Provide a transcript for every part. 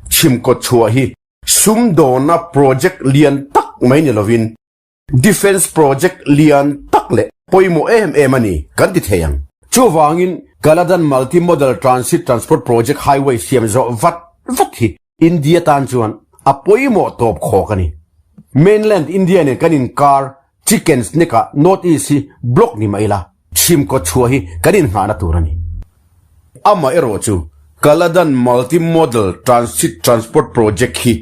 Chhim kawtchhuah hi sumdawnna project lian tak mai ni lovin Defence project lian tak leh pawimawh em em a ni kan ti thei ang. Chuvangin Kaladan Multi Modal Transit Transport Project Highway siam zawh vat vat hi India tan chuan a pawimawh tawp khawk a ni. Mainland India nen kan inkar Chickens Neck ah North East hi block ni mah ila chhim kawt chhuah hi kan inngahna tur a ni. Amaherawh chu Kaladan Multi Modal Transit Transport Project hi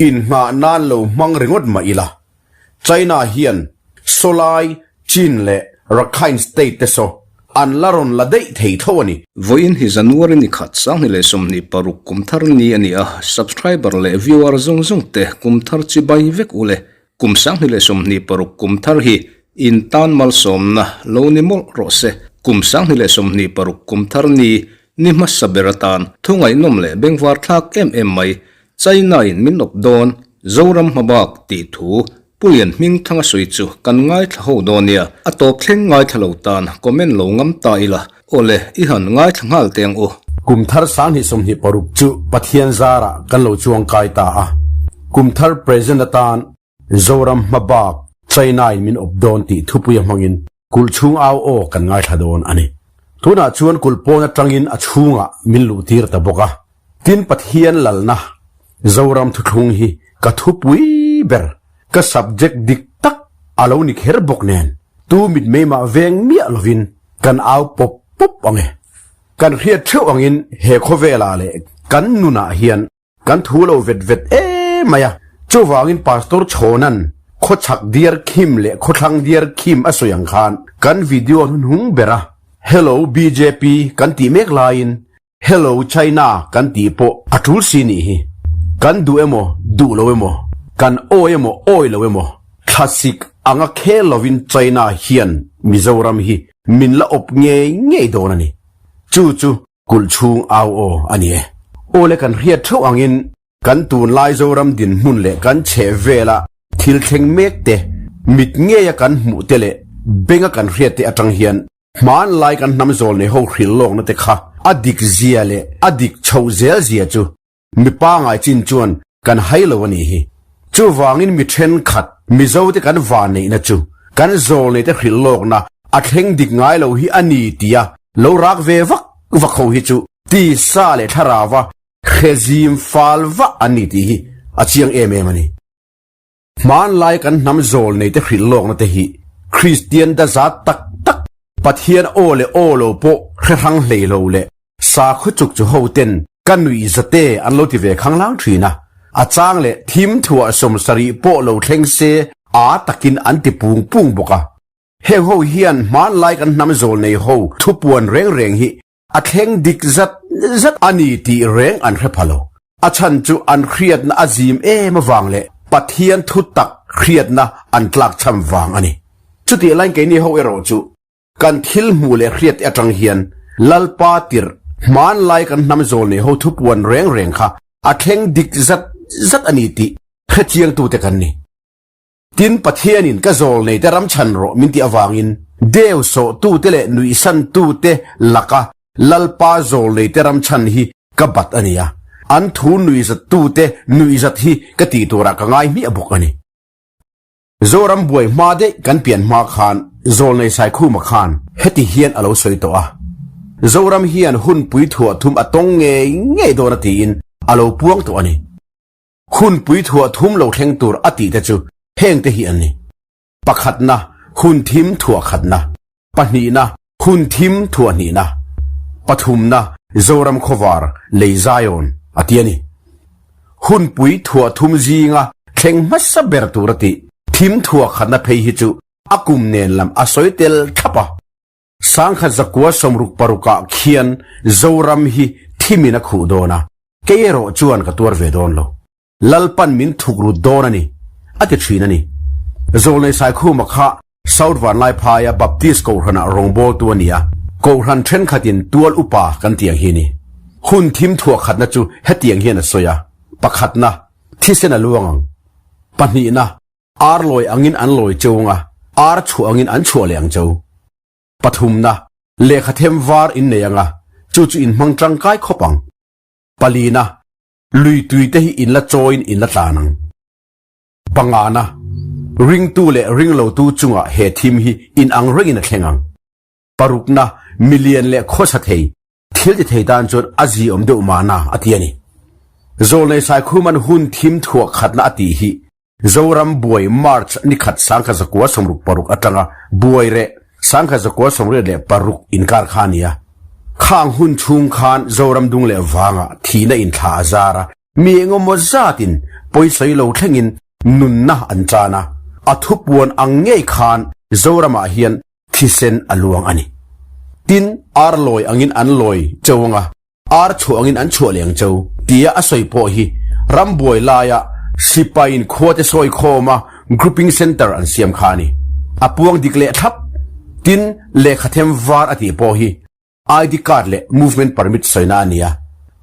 inngah nan lo hmang ringawt mah ila China hian Sawlai, Chin leh Rakhine state te saw an la rawn la daih thei tho a ni. Vawiin hi January ni khat 2026 kum thar ni a ni a, subscriber leh viewer zawng zawng te kum thar chi bai vek u le. Kum 2026 kum thar hi in tan malsawmna lo ni mawlh rawh se. Kum 2026 kum thar ni ni hmasa ber atan thu ngaihnawm leh bengvar thlak em em mai China in min awp dawn, Zoram hmabak tih thu Pu Lian hming thanga sawi chu kan ngaithla ho dawn nia, a tawp thleng ngaithla lo tan comment lo ngam ta ila, awle i han ngaithla nghal teh ang u. Kum thar 2026 chu Pathian zarah kan lo chuang kai ta a, kum thar present atan Zoram hmabak China in min awp dawn tih thupuia hmangin kulh chhung au aw kan ngaithla dawn a ni. Tunah chuan kulh pawn atangin a chhungah min luh tir ta bawk a. Tin Pathian lalna Zoram thuthlung hi ka thupui ber, ka subject dik tak a lo ni kher bawk nen tu mitmei mah veng miah lovin kan au pawp pawp ang e. Kan hriat theuh angin he khawvelah leh kan nunah hian Kan thu lo vet vet em mai a, chuvangin Pastor Chhawnan khawchhak diar khim leh khawthlang diar khim a sawi ang khan kan video hnuhnung ber a, Hello bjp kan tih mek laiin Hello China kan tih pawh a tul si nih hi. Kan duh emaw duh lo emaw, kan awi emaw awi lo emaw, thlasik anga khel lovin China hian Mizoram hi min la awp ngei ngei dawn a ni. Chu chu Kulh chhung au aw a ni e. Aw le kan hriat theuh angin kan tunlai Zoram dinhmun leh kan chheh vela thil thleng mek te, mit ngeia kan hmuh te leh benga kan hriat te atang hian hmanlai kan hnam zawl nei ho hrilh lawkna te kha a dik zia leh a dik chhoh zel zia chu Mi pangai chin chuan kan hai lo a nih hi. Chuvangin mi thenkhat Mizote kan vanneihna chu kan zawlneite hrilh lawkna a thleng dik ngai lo hi a ni tia lo rak ve vak vak ho hi chu tisa leh thlarauva hrezim fal vah an ni tih hi a chiang em em a ni. Hmanlai kan hnam zawlneite hrilh lawkna te hi Kristian da zat tak tak, Pathian aw leh aw lo pawh hre hrang hlei lo leh sakhaw chuk chu ho ten ka nuih zate an lo ti ve khanglang thin a, a chang leh thim thuah 70 pawh lo thleng se aa takin an ti pung pung bawk a. Heng ho hian hmanlai kan hnam zawlnei ho thupuan reng reng hi A thleng dik zat zat a ni tih reng an hre pha lo. A chhan chu an hriatna a zim em avang leh Pathian thu tak hriatna an tlak chhan vang a ni. Chutih laiin keini ho erawh chu kan thil hmuh leh hriat te atang hian Lalpa tirh hmanlai kan hnam zawl nei ho thupuan reng reng kha a thleng dik zat zat a ni tih hrechiangtute kan ni. Tin, Pathianin ka zawl nei te ram chhan rawh min tih avangin deu sawhtute leh nuihsantute laka Lalpa zawl nei te ram chhan hi ka bat a ni a, an thu nuihzattute nuihzat hi ka tih turah ka ngai hmiah bawk a ni. Zoram buai hma daih kan pian hma khan Zawlnei Saikhuma khan heti hian a lo sawi tawh a, Zoram hian hunpui thuah thum a tawng ngei ngei dawn a tiin a lo puang tawh a ni. Hunpui thuah thum lo thleng tur a tih te chu heng te hi an ni, pakhatna, hun thim thuah khatna, pahnihna, hun thim thuah hnihna, pathumna, Zoram khawvar lei Zion a ti a ni. Hunpui thuah thum zinga thleng hmasa ber tur a tih thim thuah khatna phei hi chu a kum nen lam a sawi tel thlap a. 1966ah khian Zoram hi thimin a khuh dawn a, kei erawh chuan ka tuar ve dawn lo. Lalpan min thuk rut dawn a ni, a ti thin a ni. Zawlnei Saikhuma kha South Vanlaiphaia Baptist Kohhranah rawngbawltu a ni a, Kohhran thenkhatin tual upa kan tih ang hi a ni. Hun thim thuah khatna chu hetiang hian a sawi a, pakhatna, thisen a luang ang. Pahnihna, Ar lawi angin an lawi cheu anga, ar chhuah angin an chhuah leh ang cheu. Pathumna, Lehkha them var in nei anga, chu chu in hmang tangkai khawp ang. Palina, Lui tui te hi in la chawiin in la tlan ang. Pangana, Ringtu leh ringlotu chungah he thim hi in ang rengin a thleng ang. Parukna, Milian leh khawsa thei, thil ti thei tan chuan a zi awm deuh mahna a ti a ni. Zawlnei Saikhuman hun thim thuah khatna a tih hi Zoram buai March ni khat 1966 atanga buai reh 1986 inkar kha a ni a. Khang hun chhung khan Zoram dung leh vangah thihna inthla a zar a, mi engemaw zatin pawisawi lo thlengin nunna an chan a, a thupuan ang ngei khan Zoramah hian thisen a luang a ni. Tin, ar lawi angin an lawi cheu anga, Ar chhuah angin an chhuah leh ang cheu tia a sawi pawh hi rambuai laia sipaiin khuate sawi khawma grouping centre an siam kha a ni. A puang dik leh thlap. Tin, lehkha them var a tih pawh hi ID card leh movement permit sawina a ni a.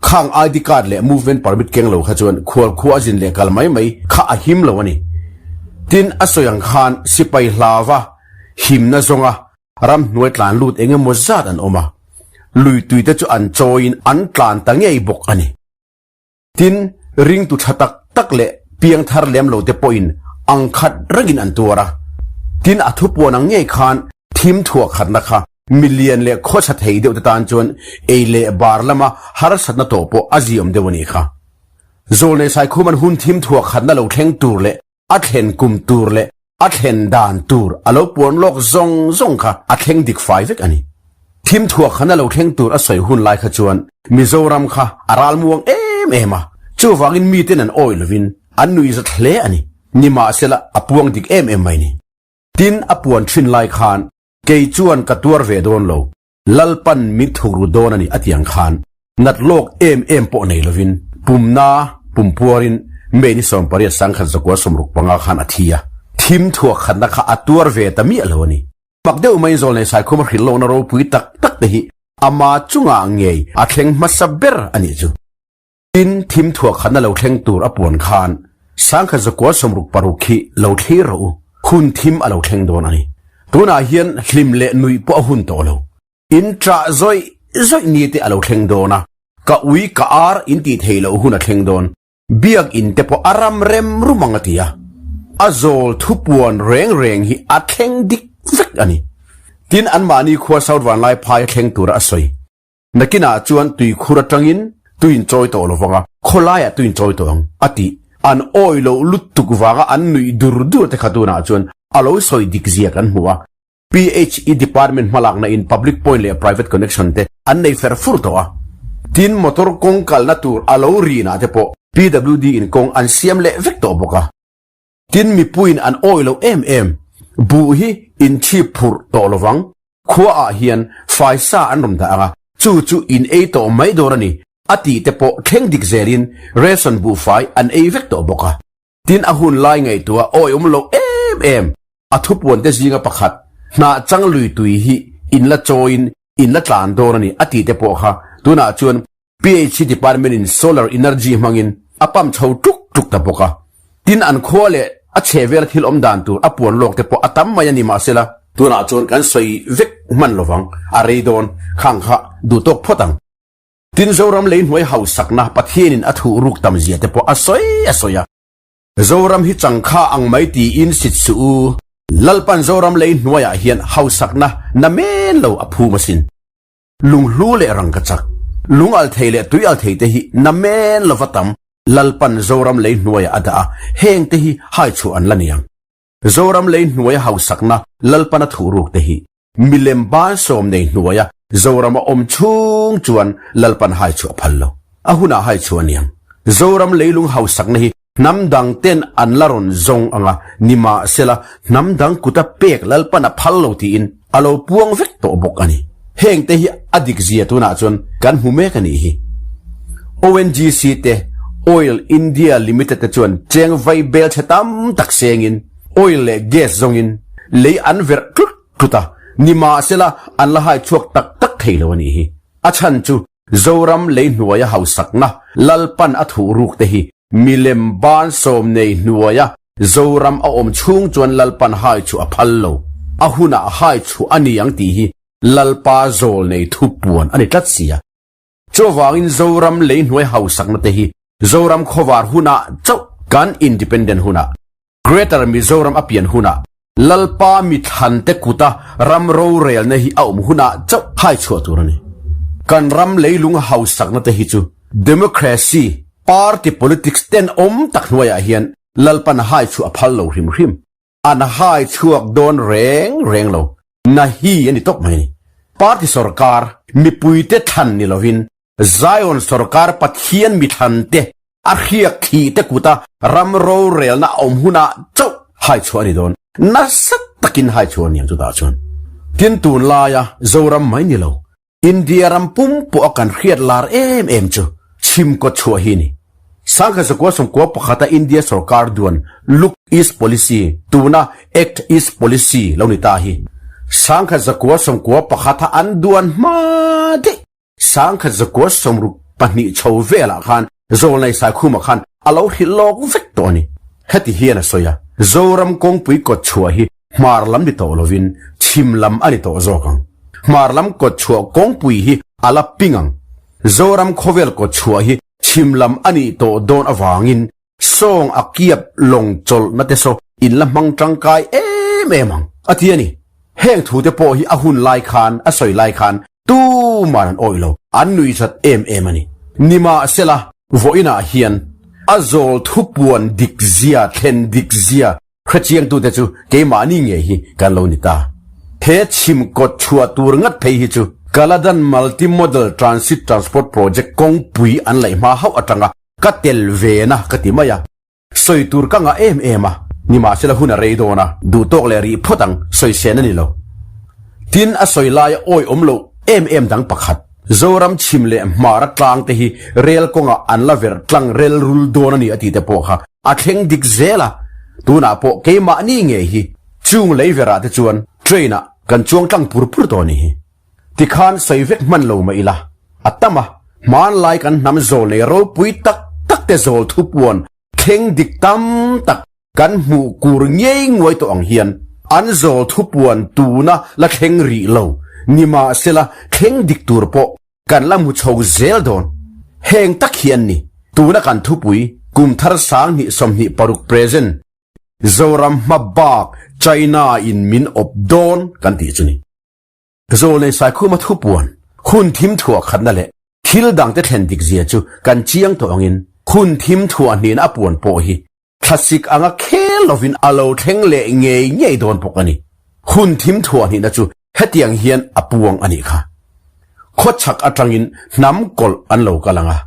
Khang ID card leh movement permit keng lo kha chuan khual khua a zin leh kal mai mai kha a him lo a ni. Tin, a sawi ang khan sipai hlava himna zawnga Ramhnuai tlan lut eng emaw zat an awm a, lui tuite chu an chawiin an tlan ta ngei bawk a ni. Tin, ringtu tha tak tak leh piang thar lem lote pawhin ang khat rengin an tuar a. Tin, a thupuan ang ngei khan thim thuah khatna kha milian leh khawchha thei deuhte tan chuan ei leh bar lama harsatna tawh pawh a ziawm deuh a nih kha. Zawlnei Saikhuman hun thim thuah khatna lo thleng tur leh A thlen kum tur leh a thlen dan tur a lo puan lawk zawng zawng kha a thleng dik fai vek a ni. Thim thuak khan a lo thleng tur a sawi hun lai kha chuan Mizoram kha a ral muang em em a, chuvangin miten an awih lovin an nuihzat hle a ni. Nimahsela a puang dik em em mai ni. Tin, a puan thin lai khan kei chuan ka tuar ve dawn lo, Lalpan min thuk ru dawn a ni a tiang khan nat lawk em em pawh nei lovin pumna pumpuarin May ni 18 1965 khan a thi a, thim thuak khatna kha a tuar ve ta miah lo a ni. Mak deuh maiin Zawlnei Saikhuma hrilh lohna ropui tak tak te hi ama chungah ngei a thleng hmasa ber a nih chu. Tin, thim thuah khatna lo thleng tur a puan khan 1966 khi lo thlir rawh u, hun thim a lo thleng dawn a ni. Tunah hian hlim leh nuih pawh a hun tawh lo. In ṭah zawih zawih ni te a lo thleng dawn a, ka ui ka ar in tih theih loh hun a thleng dawn. Biakinn te pawh a ram rem rum ang a ti a. A zawl thupuan reng reng hi a thleng dik vek a ni. Tin, anmahni khua South Vanlaiphai a thleng tura a sawi. Nakinah chuan tuikhur atangin tui in chawi tawh lo vang a, khawlaiah tui in chawi tawh ang, a ti. An awi loh lutuk vanga an nuih dur dur te kha tunah chuan a lo sawi dik zia kan hmu a. PHE Department hmalakna in public point leh private connection te an nei fer fur tawh a. Tin, motor kawng kalna tur a lo rinah te pawh PWD in kawng an siam leh vek tawh bawk a. Tin, mipuiin an awi loh em em. Buh hi in chhip phurh tawh lo vang. Khua ah hian faisa an rawn dah ang a, chu chu in ei tawh mai dawn a ni, a tih te pawh thleng dik zelin ration buhfai an ei vek tawh bawk a. Tin a hun lai ngaihtuah awi awm loh em em, a thupuan te zinga pakhat, hnah chang lui tui hi in la chawiin in la tlan dawn a ni, a tih te pawh kha tunah chuan PHE Department in solar energy hmangin a pump chho tuk tuk ta bawk a. Tin, an khua leh a chhehvela thil awm dan tur a puan lawk te pawh a tam mai a ni mahsela. Tunah chuan kan sawi vek hman lovang, a rei dawn khang kha duh tawk phawt ang. Tin, Zoram lei hnuai hausakna Pathianin a thuh ruk tam zia te pawh a sawi a sawi a. Zoram hi changkha ang mai tiin sit suh u. Lalpan Zoram lei hnuaiah hian hausakna na men lo a phum asin. Lunghlu leh rangkachak, lung al thei leh tui al thei te hi na men lova tam Lalpan Zoram lei hnuaiah a dah a, heng te hi hai chhuah an la ni ang. Zoram lei hnuaia hausakna Lalpan a thuh ruk te hi milem bansawm nei hnuaia Zoram a awm chhung chuan Lalpan hai chhuah phal lo. A hunah hai chhuah a ni ang. Zoram leilung hausakna hi Hnam dang ten an la rawn zawng ang a, nimahsela hnam dang kuta pek Lalpan a phal lo tiin a lo puang vek tawh bawk a ni. Heng te hi a dik zia tunah chuan kan hmu mek a nih hi. ONGC te, Oil India Limited te chuan cheng vai bel chhe tam tak sengin oil leh gas zawngin lei an verh tlut tlut a, nimahsela an la hai chhuak tak tak thei lo a nih hi. A chhan chu Zoram lei hnuaia hausakna Lalpan a thuh ruk te hi milem ban sawm nei hnuaia Zoram a awm chhung chuan Lalpan hai chu a phal lo. A hunah hai chu a ni ang tih hi. Lalpa zawlnei thupuan a ni tlat si a. Chuvangin Zoram leihnuai hausakna te hi Zoram khawvar hunah chauh kan independent hunah, Greater Mizoram a pian hunah, Lalpa mithlante kuta ram rorelna hi a awm hunah chauh hai chhuah tur a ni. Kan ram leilung hausakna te hi chu Democracy, party politics tenawm tak hnuaiah hian Lalpan hai chhuah a phal lo hrim hrim. An hai chhuak dawn reng reng lo. Na hi a ni tawp mai a ni. Party sorkar mipuite thlan ni lovin Zion sorkar Pathian mithlante a hriak thih te kuta ram rorelna a awm hunah chauh hai chhuah a ni dawn. Nasa takin hai chhuah a ni ang chutah chuan. Tin tunlaia Zoram mai ni lo India ram pum pawh a kan hriat lar em em chu chhim kawt chhuah hi ni. Sangkhat zakua sawmkua pakhata India sorkar duan Look East Policy tuna Act East Policy lo ni ta hi. Sangkhat zakua sawmkua pakhata an duan hma daih sangkhat zakua 62 chho velah khan Zawlnei Saikhuma khan a lo hrilh lawk vek tawh a ni. Heti hian a sawi a, Zoram kawngpui kawt chhuah hi hmar lam ni tawh lovin chhim lam a ni tawh zawk ang. Hmar lam kawt chhuah kawngpui hi a la ping ang. Zoram khawvel kawt chhuah hi chhim lam a nih tawh dawn avangin sawng a kiap lawng chawlhna te saw in la hmang tangkai em em ang, a ti a ni. Heng thute pawh hi a hun lai khan, a sawi lai khan tuman an awih lo, an nuihzat em em a ni. Nimahsela, vawiinah hian a zawl thupuan dikzia, thlen dikzia hrechiangtute chu keimahni ngei hi kan lo ni ta. He chhim kawt chhuah tur ngat phei hi chu Kaladan Multi-Modal Transit Transport Project kawngpui an laih hma hauh atanga ka tel ve na ka ti mai a. Sawi tur ka ngah em em a, nimahsela hun a rei dawn a, duhtawk leh rih phawt ang, sawisên a ni lo. Tin, a sawi laia awi awm loh em em dang pakhat, Zoram chhim leh hmara tlang te hi rel kawngah an la verh tlang rel rul dawn a ni a tih te pawh kha a thleng dik zel a, tunah pawh keimahni ngei hi chung lei verah te chuan train-ah kan chuang tlang pur pur tawh a ni hi. Tikhan sawi vek hman lo mah ila, a tam a, hmanlai kan hnam zawl nei ropui tak tak te zawl thupuan thleng dik tam tak kan hmuh kur ngei nguai tawh ang hian an zawl thupuan tuna la thleng rih lo nimahsela thleng dik tur pawh kan la hmu chho zel dawn. Heng tak hi an ni, tuna kan thupui kum thar 2026 present Zoram hma bak China in min awp dawn kan tih chu ni. Zawlnei Saikhuma thupuan, hun thim thuah khatna leh thil dangte thlen dik zia chu kan chiang tawh angin hun thim thuah hnihna a puan pawh hi thlasik anga khel lovin a lo thleng leh ngei ngei dawn bawk a ni. Hun thim thuah hnihna chu hetiang hian a puang a nih kha. Khawchhak atangin hnam kawlh an lo kal ang a,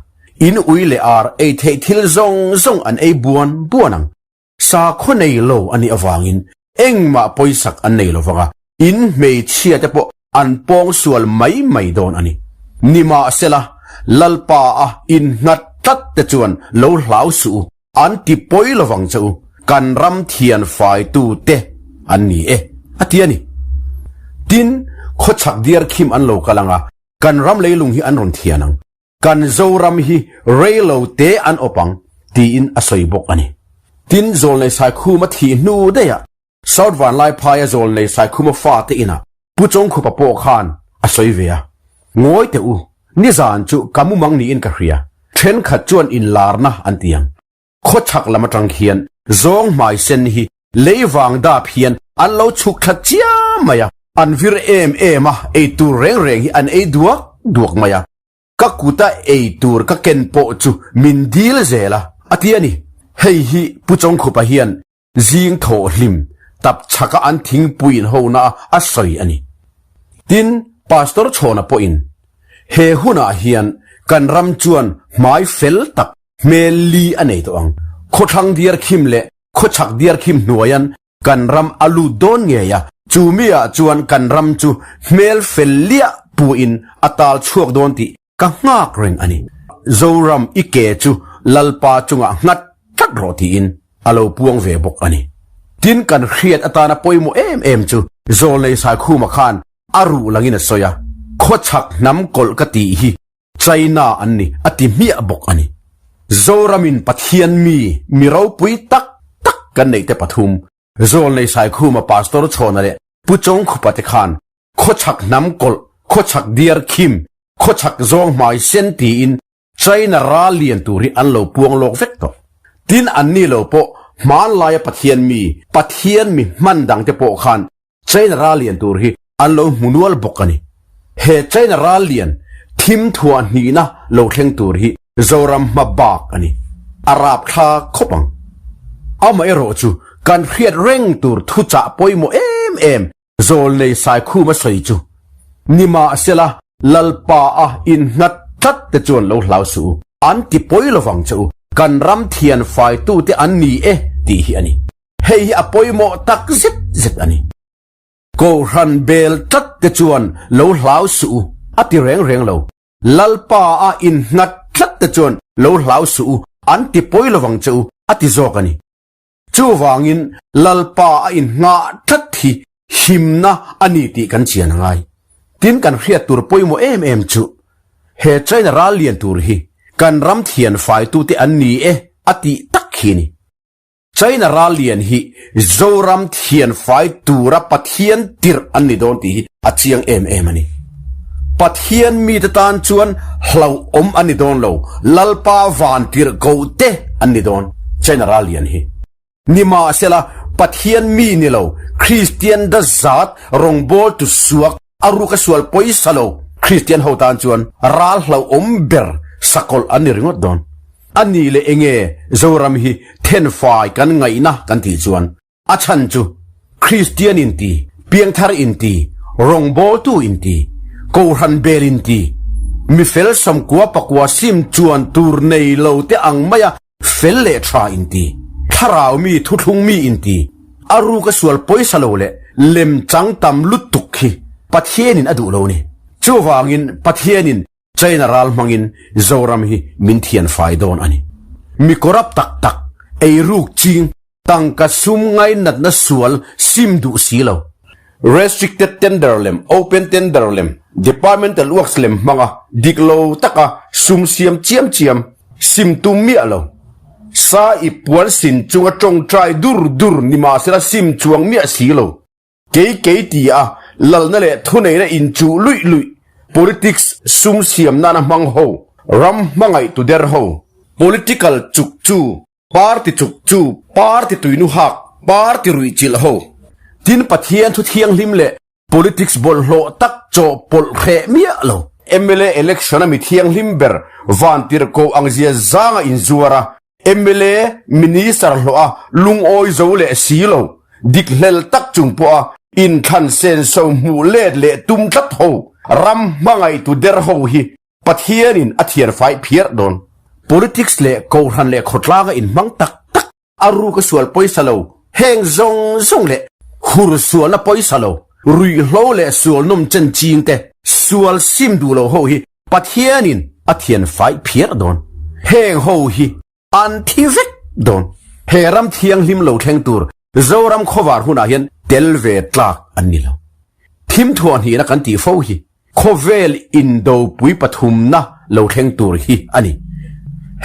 in ui leh ar ei theih thil zawng zawng an ei buan buan ang. Sakhaw nei lo a nih avangin engmah pawisak an nei lo vang a, in hmeichhia te pawh an pawng sual mai mai dawn a ni. Nimahsela, Lalpa a innghat tlat te chuan lo hlau suh u, an ti pawi lo vang che u, kan ram thian faitu te an ni e, a ti a ni. Tin, khawchhak diar khim an lo kal ang a, kan ram leilung hi an rawn thian ang. Kan Zoram hi rei lo te an awp ang, tiin a sawi bawk a ni. Tin, Zawlnei Saikhuma thih hnu daihah South Vanlaiphaia Zawlnei Saikhuma fate inah Pu Chawngkhupa pawh khan a sawi ve a. Ngawi teh u, nizan chu ka mumang niin ka hria, thenkhat chuan inlarna an ti ang. Khawchhak lam atang hian zawng hmai sen hi lei vang dap hian an lo chhuk thla chiam mai a, an vir em em a, ei tur reng reng hi an ei duak duak mai a, ka kuta ei tur ka ken pawh chu min dil zel a, a ti a ni. Hei hi Pu Chawngkhupa hian zing thawh hlim tap chhaka an thingpui in hona a sawi a ni. Tin, Pastor Chhawna pawhin he hunah hian kan ram chuan hmai fel tak Hmel li a nei tawh ang. Khawthlang diar khim leh khawchhak diar khim hnuaian kan ram a lut dawn ngei a, chu mi ah chuan kan ram chu hmel fel liah puin a tal chhuak dawn tih ka nghak reng a ni. Zoram i ke chu Lalpa chungah nghat tlat rawh tiin a lo puang ve bawk a ni. Tin kan hriat atana pawimawh em em chu Zawlnei Saikhuma khan a ruh langin a sawi a, khawchhak hnam kawlh ka tih hi China an ni a ti hmiah bawk a ni. Zoramin Pathian mi, mi ropui tak tak kan neih te pathum, Zawlnei Saikhuma Pastor Chhawna leh Pu Chawngkhupa te khan. Khawchhak hnam kawlh, khawchhak diar khim, khawchhak zawng hmai sen tiin China ral lian tur hi an lo puang lawk vek tawh. Tin anni lo pawh hmanlaia Pathian mi, Pathian mi hman dangte pawh khan China ral lian tur hi an lo hmu nual bawk a ni. He China ral lian thim thuah hnihna lo thleng tur hi Zoram hma bak a ni. A rap thla khawp ang. Amaherawh chu kan hriat reng tur thuchah pawimawh em em Zawlnei Saikhuma sawi chu, Nimahsela, Lalpa a innghat tlat te chuan lo hlau suh u, an ti pawi lovang che u, kan ram thian faitute an ni e tih hi a ni. Hei hi a pawimawh tak zet zet a ni. Kohhran bel tlat te chuan lo hlau suh u, a ti reng reng lo. Lalpa a innghat tlat te chuan lo hlau suh u, an ti pawi lovang che u, a ti zawk a ni. Chuvangin Lalpa a inngah tlat hi himna a ni tih kan chian a ngai. Tin kan hriat tur pawimawh em em chu he China ral lian tur hi kan ram thian faitute an ni e a tih tak khi a ni. China ral lian hi Zoram thian fai tura Pathian tirh an ni dawn tih hi a chiang em em a ni. Pathian mite tan chuan hlauhawm an ni dawn lo, Lalpa van tirh koh te an ni dawn, China ral lian hi. Nimahsela, Pathian mi ni lo, Kristian da zat rawngbawltu suak a ruka sual pawisa lo Kristian ho tan chuan ral hlauhawm ber sakawlh an ni ringawt dawn. A ni leh enge Zoram hi thenfai kan ngaihna kan tih chuan A chhan chu Kristian inti, piangthar inti, rawngbawltu inti, kohhran bel inti, mi fel sawmkua pakua sim chuan tur nei lo te ang maia fel leh tha inti, thlarau mi thuthlung mi inti, a ruka sual pawisa lo leh lem chang tam lutuk hi Pathianin a duh lo ni. Chuvangin Pathianin China ral hmangin Zoram hi min thian fai dawn a ni. Mi corrupt tak tak, eiruk ching, tangka sum ngainatna sual sim duh si lo. Restricted tender lem, open tender lem, departmental works lem hmanga dik lo taka sum siam chiam chiam, sim tum miah lo. Sa i puan sin chunga tawngtai dur dur ni mahsela sim chuang miah si lo. Kei kei ti a, lalna leh thuneihna inchuh luih luih, politics sum siam nana hmang ho, ram hmangaih tu der ho, political chuk chu, party chuk chu, party tuinu hak, party ruih chilh ho, tin Pathian thu thianghlim leh politics bawlhhlawh tak chawh pawlh hreh miah lo. Mla election a mi thianghlim ber vantirhkoh ang zia zanga inzuar a, Mla Minister hlawh a lungawi zo leh si lo, dik hlel tak chung pawh a inthlan senso hmuh let leh tum tlat ho, ram hmangaihtu der ho hi Pathianin a thianfai phiar dawn. Politics leh Kohhran leh khawtlanga inhmang tak tak a ruk a sual pawisa lo, heng zawng zawng leh hur sualna pawisa lo, ruihhlo leh sual nawm chen ching te, sual sim duh lo ho hi Pathianin a thianfai phiar dawn. Heng ho hi an thi vek dawn. He ram thianghlim lo thleng tur Zoram khawvar hunah hian tel ve tlak an ni lo. Thim thuah hnihna kan tih fo hi khawvel indopui pathumna lo thleng tur hi a ni.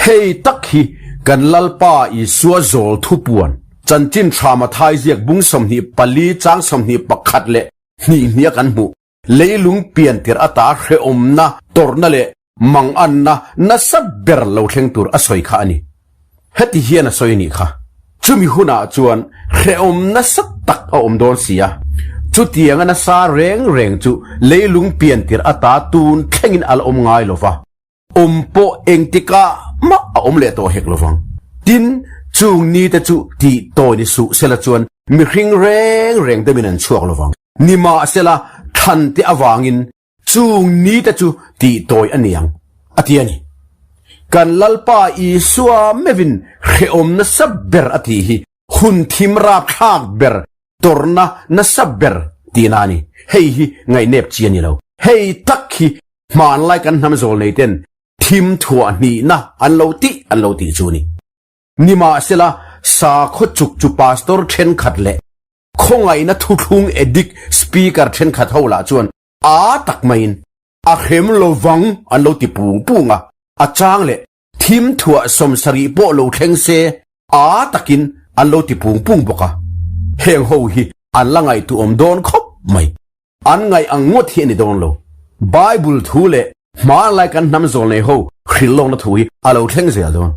Hei tak hi kan Lalpa Isua zawl thupuan chanchin tha Mathai ziak bung 24 chang 21 leh hnih hniha kan hmuh. Leilung pian tirh ata hrehawmna, tawrhna leh manganna nasa ber lo thleng tur a sawi kha a ni. Heti hian a sawi nih kha. Chumi hunah chuan hrehawm nasa tak a awm dawn si a. Chutianga nasa reng reng chu leilung pian tirh ata tun thlengin a la awm ngai lo va. Awm pawh engtikah mah a awm leh tawh hek lovang. Tin, chung nite chu tih tawi ni suh sela chuan mihring reng reng demin an chhuak lovang. Nimahsela, thlan te avangin chung nite chu tih tawi a ni ang, a ti a ni. Kan Lalpa Isua meuhin hrehawm nasa ber a tih hi hun thim rapthlak ber, tawrhna nasa ber tihna a ni. Hei hi ngaihnep chi a ni lo. Hei tak hi hmanlai kan hnam zawl nei ten thim thuah hnihna an lo tih an lo tih chu a ni. Nimahsela, sakhaw chuk chu pastor thenkhat leh Khawngaihna thuthlung addict speaker thenkhat ho lah chuan aa tak maiin a hrem lovang an lo ti pung pung a, a chang leh thim thuah 70 pawh lo thleng se aa takin an lo ti pung pung bawk a. Heng ho hi an la ngaihtuahawm dawn khawp mai. An ngaih ang ngawt hi a ni dawn lo. Bible thu leh hmanlai kan hnam zawl nei ho hrilh lawkna thu hi a lo thleng zel dawn.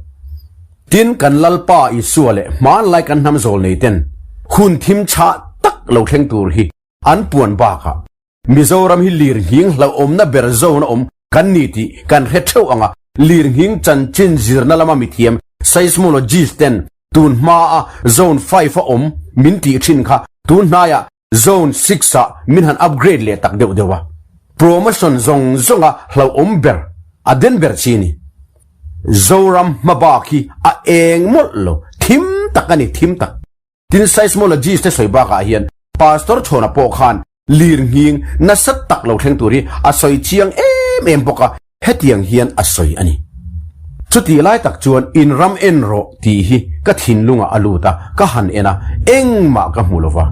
Tin, kan Lalpa Isua leh hmanlai kan hnam zawl nei ten hun thim chhah tak lo thleng tur hi an puan bakah Mizoram hi lirnghing hlauhawmna ber zone a awm kan ni tih kan hre theuh ang a, lirnghing chanchin zirna lama mithiam seismologist ten tun hmaa zone five a awm min tih thin kha tun hnaiah zone six ah min han upgrade leh tak deuh deuh a. Promotion zawng zawnga hlauhawm ber a den ber chi a ni. Zoram hmabak hi a eng mawlh lo, thim tak a ni, thim tak. Tin, seismologist te sawi bakah hian Pastor Chhawna pawh khan lirnghing nasa tak lo thleng tur hi a sawi chiang em em bawk a, hetiang hian a sawi a ni. Chutih lai tak chuan in ram en rawh tih hi ka thinlungah a lut a, ka han en a, engmah ka hmu lova.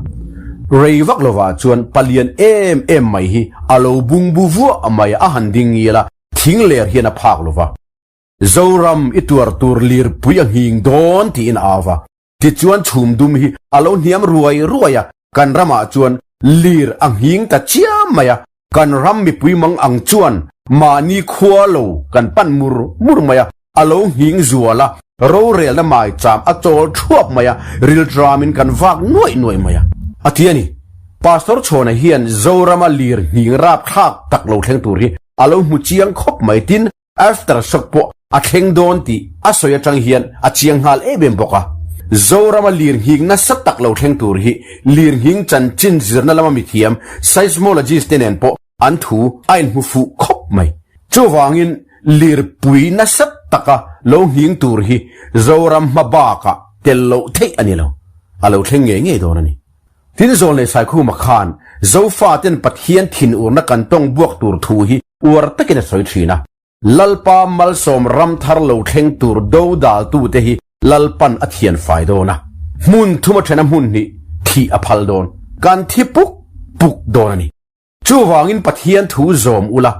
Rei vak lovah chuan palian em em mai hi a lo bungbu vuah mai a, a han ding ngial a, thing ler hian a phak lova. Zoram i tuar tur lirpui a nghing dawn tiin a au va. Tichuan chhum dum hi a lo hniam ruai ruai a, kan ramah chuan lir a nghing ta chiam mai a, kan ram mipui mang ang chuan mahni khua lo kan pan mur mur mai a, a lo nghing zual a, rorelna maicham a chawl thuap mai a, riltramin kan vak nuaih nuaih mai a, a ti a ni. Pastor Chhawna hian Zorama lir nghing rapthlak tak lo thleng tur hi a lo hmu chiang khawp mai tin After shock pawh a thleng dawn tih a sawi atang hian a chiang nghal em em bawk a. Zorama lirnghing nasa tak lo thleng tur hi lirnghing chanchin zirna lama mithiam seismologist te nen pawh an thu a inhmu fuh khawp mai. Chuvangin lirpui nasa taka lo nghing tur hi Zoram hma bakah tel loh theih a ni lo. A lo thleng ngei ngei dawn a ni. Tin Zawlnei Saikhuma khan Zofaten Pathian thinurna kan tawng buak tur thu hi uar takin a sawi thin a. Lalpa malsawm ram thar lo thleng tur do daltute hi Lalpan a thian fai dawn a. Hmun thum a then a hmun hnih thih a phal dawn. Kan thi puk puk dawn a ni. Chuvangin Pathian thu zawm ula,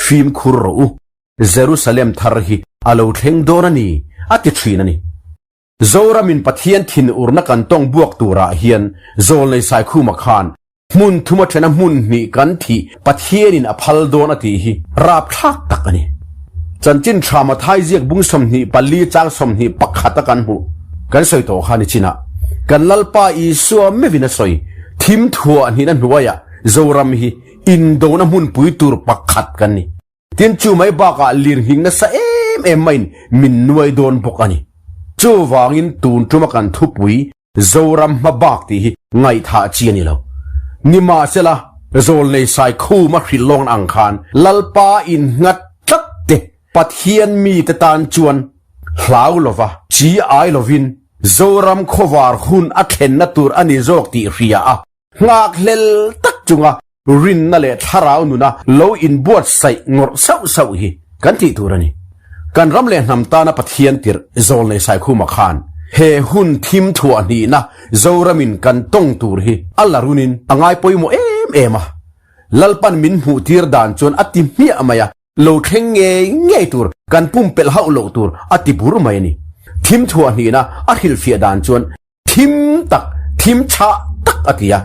fimkhur rawh u. Jerusalem thar hi a lo thleng dawn a ni, a ti thin a ni. Zoramin Pathian thinurna kan tawng buak turah hian Zawlnei Saikhuma khan hmun thum a thena hmun hnih kan thih Pathianin a phal dawn a tih hi rapthlak tak a ni. Chanchin tha Mathai ziak bung 24 chang 21 a kan hmuh kan sawi tawh kha ni chinah kan Lalpa Isua meuhin a sawi thim thuah hnihna hnuaiah Zoram hi indona hmunpui tur pakhat kan ni. Tin, chu mai bakah lirnghing nasa em em maiin min nuai dawn bawk a ni. Chuvangin tun tuma kan thupui Zoram hma bak tih hi ngaihthah chi a ni lo. Nimahsela, Zawlnei Saikhuma hrilh lawng ang khan Lalpa innghat tlat te Pathian mite tan chuan hlau lova, chi ai lovin Zoram khawvar hun a thlenna tur a ni zawk tih hria a, Nghakhlel tak chunga rinna leh thlarau nuna lo inbuatsaih ngawrh sauh sauh hi kan tih tur a ni. Kan ram leh hnam tana Pathian tirh Zawlnei Saikhuma khan he hun thim thuah hnihna Zoramin kan tawng tur hi a la runin a ngai pawimawh em em a. Lalpan min hmuhtir dan chuan a ti hmiah mai a, lo thleng ngei ngei tur kan pumpelh hauh loh tur a ti bur mai a ni. Thim thuah hnihna a hrilhfiah dan chuan Thim tak, thim chhah tak a ti a,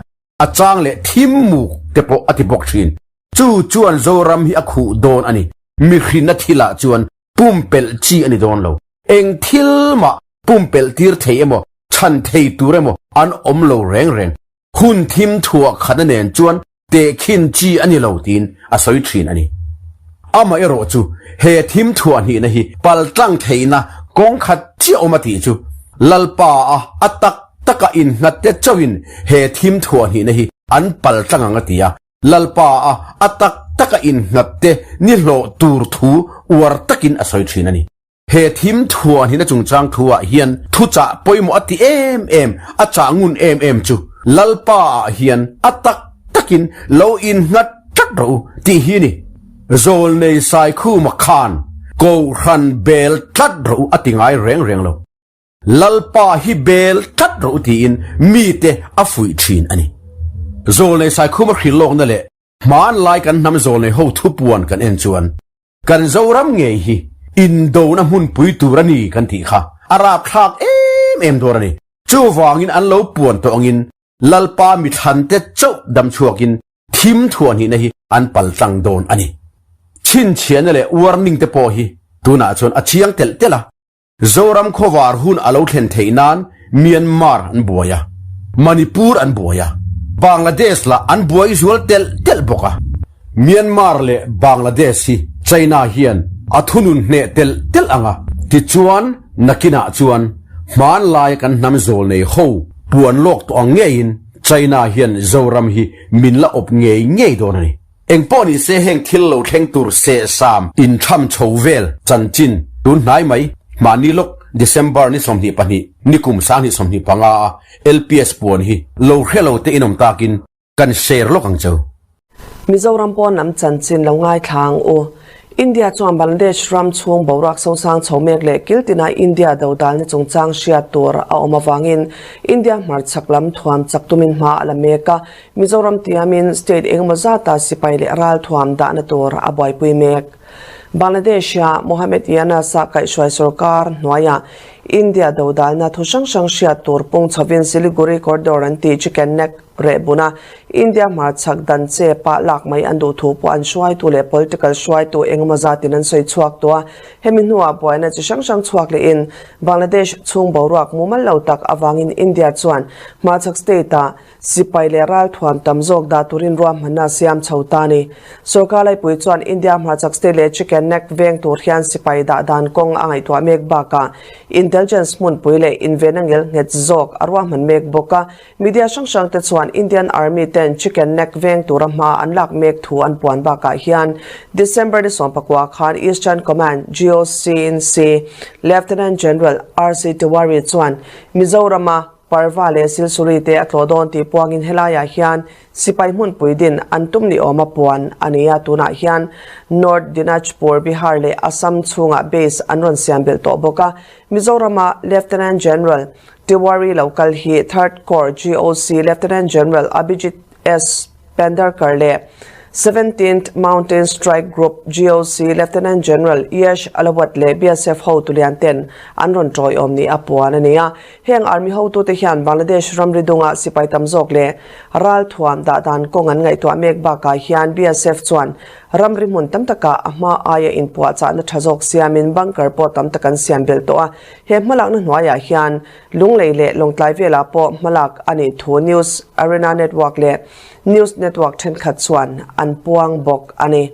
a chang leh thim muk te pawh a ti bawk thin. Chu chuan Zoram hi a khuh dawn a ni. Mihrinna thilah chuan pumpelh chi a ni dawn lo. Eng thil mah pumpelh tir thei emaw, chhan thei tur emaw an awm lo reng reng. Hun thim thuah khatna nen chuan Tehkhin chi a ni lo tiin a sawi thin a ni. Amaherawh chu he thim thuah hnihna hi paltlang theihna kawng khat chiah awm a tih chu Lalpa a a tak taka innghat te chauhin he thim thuah hnihna hi an paltlang ang a ti a, Lalpa a a tak taka innghat te ni hlawh tur thu uar takin a sawi thin a ni. He thim thuan hina chungchang thuah hian thuchah pawimawh a ti em em, a chah ngun em em chu Lalpa ah hian a tak takin lo innghat tlat rawh u tih hi a ni. Zawlnei Saikhuma khan Kohhran bel tlat rawh u a ti ngai reng reng lo. Lalpa hi bel tlat rawh u tiin mite a fuih thin a ni. Zawlnei Saikhuma hrilhlawkna leh hmanlai kan hnam zawlnei ho thupuan kan en chuan Kan Zoram ngei hi indona hmunpui tur a ni kan tih kha a rapthlak em em dawn a ni. Chuvangin an lo puan tawh angin Lalpa mithlante chauh dam chhuakin. Thim thuahhnihna hi an paltlang dawn a ni. Chhinchhiahna leh warning te pawh hi tunah chuan a chiang telh telh a. Zoram khawvar hun a lo thlen theih nan Myanmar an buai a, Manipur an buai a, Bangladesh lah an buai zual telh telh bawk a. Myanmar leh Bangladesh hi China hian a thunun hneh telh telh ang a, tichuan nakinah chuan hmanlaia kan hnam zawl nei ho puan lawk tawh ang ngeiin China hian Zoram hi min la awp ngei ngei dawn a ni. Engpawh ni se heng thil lo thleng tur sehsam intham chho vel chanchin tun hnai mai mahni lawk December ni 22 nikum 2025 a LPS puan hi lo hre lo te inawm takin kan share lawk ang cheu. Mizoram pawn lam chanchin lo ngaithla ang u. India chuan Bangladesh ram chhung boruak sosang chho mek leh kil tina India dodalna chungchang hriat tur a awm avangin India hmarchhak lam thuam chak tumin hma a la mek a, Mizoram tiamin state engemaw zata sipai leh ralthuam dahna tur a buaipui mek. Bangladesh-a Mohammed Yunus-a kaihhruai sorkar hnuaiah India dodalna thu hrang hrang hriat tur pung chhovin Siliguri Corridor an tih Chicken Neck reh buna India hmarchhak dan che pah lak mai an duh thu pawh an hruaitu leh political hruaitu engemaw zatin an sawi chhuak tawh a. Hemi hnuah buaina chi hrang hrang chhuak lehin Bangladesh chhung boruak mumal lo tak avangin India chuan hmarchhak state-ah Sipai leh ralthuam tam zawk dah turin ruahmanna a siam chho ta a ni. Sorkar laipui chuan India hmarchhak state leh Chicken Neck veng tur hian sipai dah dan kawng a ngaihtuah mek bakah intelligence hmunpui leh invenna ngel nghet zawk a ruahman mek bawk a. Media hrang hrang te chuan Indian Army ten Chicken Neck veng tura hma an lak mek thu an puan bakah hian December ni 19 khan Eastern Command, GOC-in-C, Lieutenant General RC Tiwari chuan Mizorama Parva leh Silsuri te a tlawh dawn tih puangin helaiah hian sipai hmunpui din an tum ni awma puan a ni a, tunah hian North Dinajpur, Bihar leh Assam chhungah base an rawn siam belh tawh bawk a. Mizorama Lieutenant General Tiwari lo kal hi Third Corps GOC Lieutenant General Abhijit S. Pendharkar leh Seventeenth Mountain Strike Group GOC Lieutenant General Yash Ahlawat leh BSF hotu lian ten an rawn tawiawm ni a puan a ni a. Heng Army hotute hian Bangladesh ramri dunga sipai tam zawk leh ralthuam dah dan kawng an ngaihtuah mek bakah hian BSF chuan ramri hmun tam takah a hma aia inpuahchahna tha zawk siamin bunker pawh tam tak an siam belh tawh a. He hmalakna hnuaiah hian Lunglei leh Lawngtlai velah pawh hmalak a nih thu News Arena Network leh News Network thenkhat chuan an puang bawk a ni.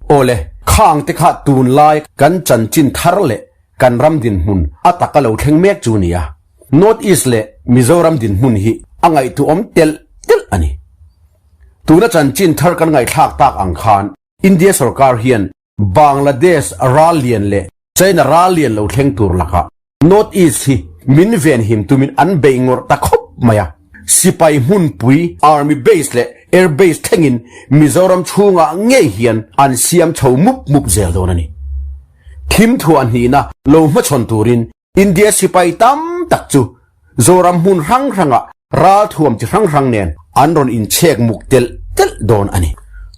Awle, khang te kha tunlai kan chanchin thar leh kan ram dinhmun a taka lo thleng mek chu nia. North East leh Mizoram dinhmun hi a ngaihtuahawm telh telh a ni. Tuna chanchin thar kan ngaihthlak tak ang khan India sorkar hian Bangladesh ral lian leh China ral lian lo thleng tur lakah North East hi min venhim tumin an beih ngawrh ta khawp mai a. Sipai hmunpui, Army Base leh Air Base thlengin Mizoram chhungah ngei hian an siam chho mup mup zel dawn a ni. Thim thuah hnihna lo hmachhawn turin India sipai tam tak chu Zoram hmun hrang hrangah ralthuam chi hrang hrang nen an rawn inchhek muk telh telh dawn a ni.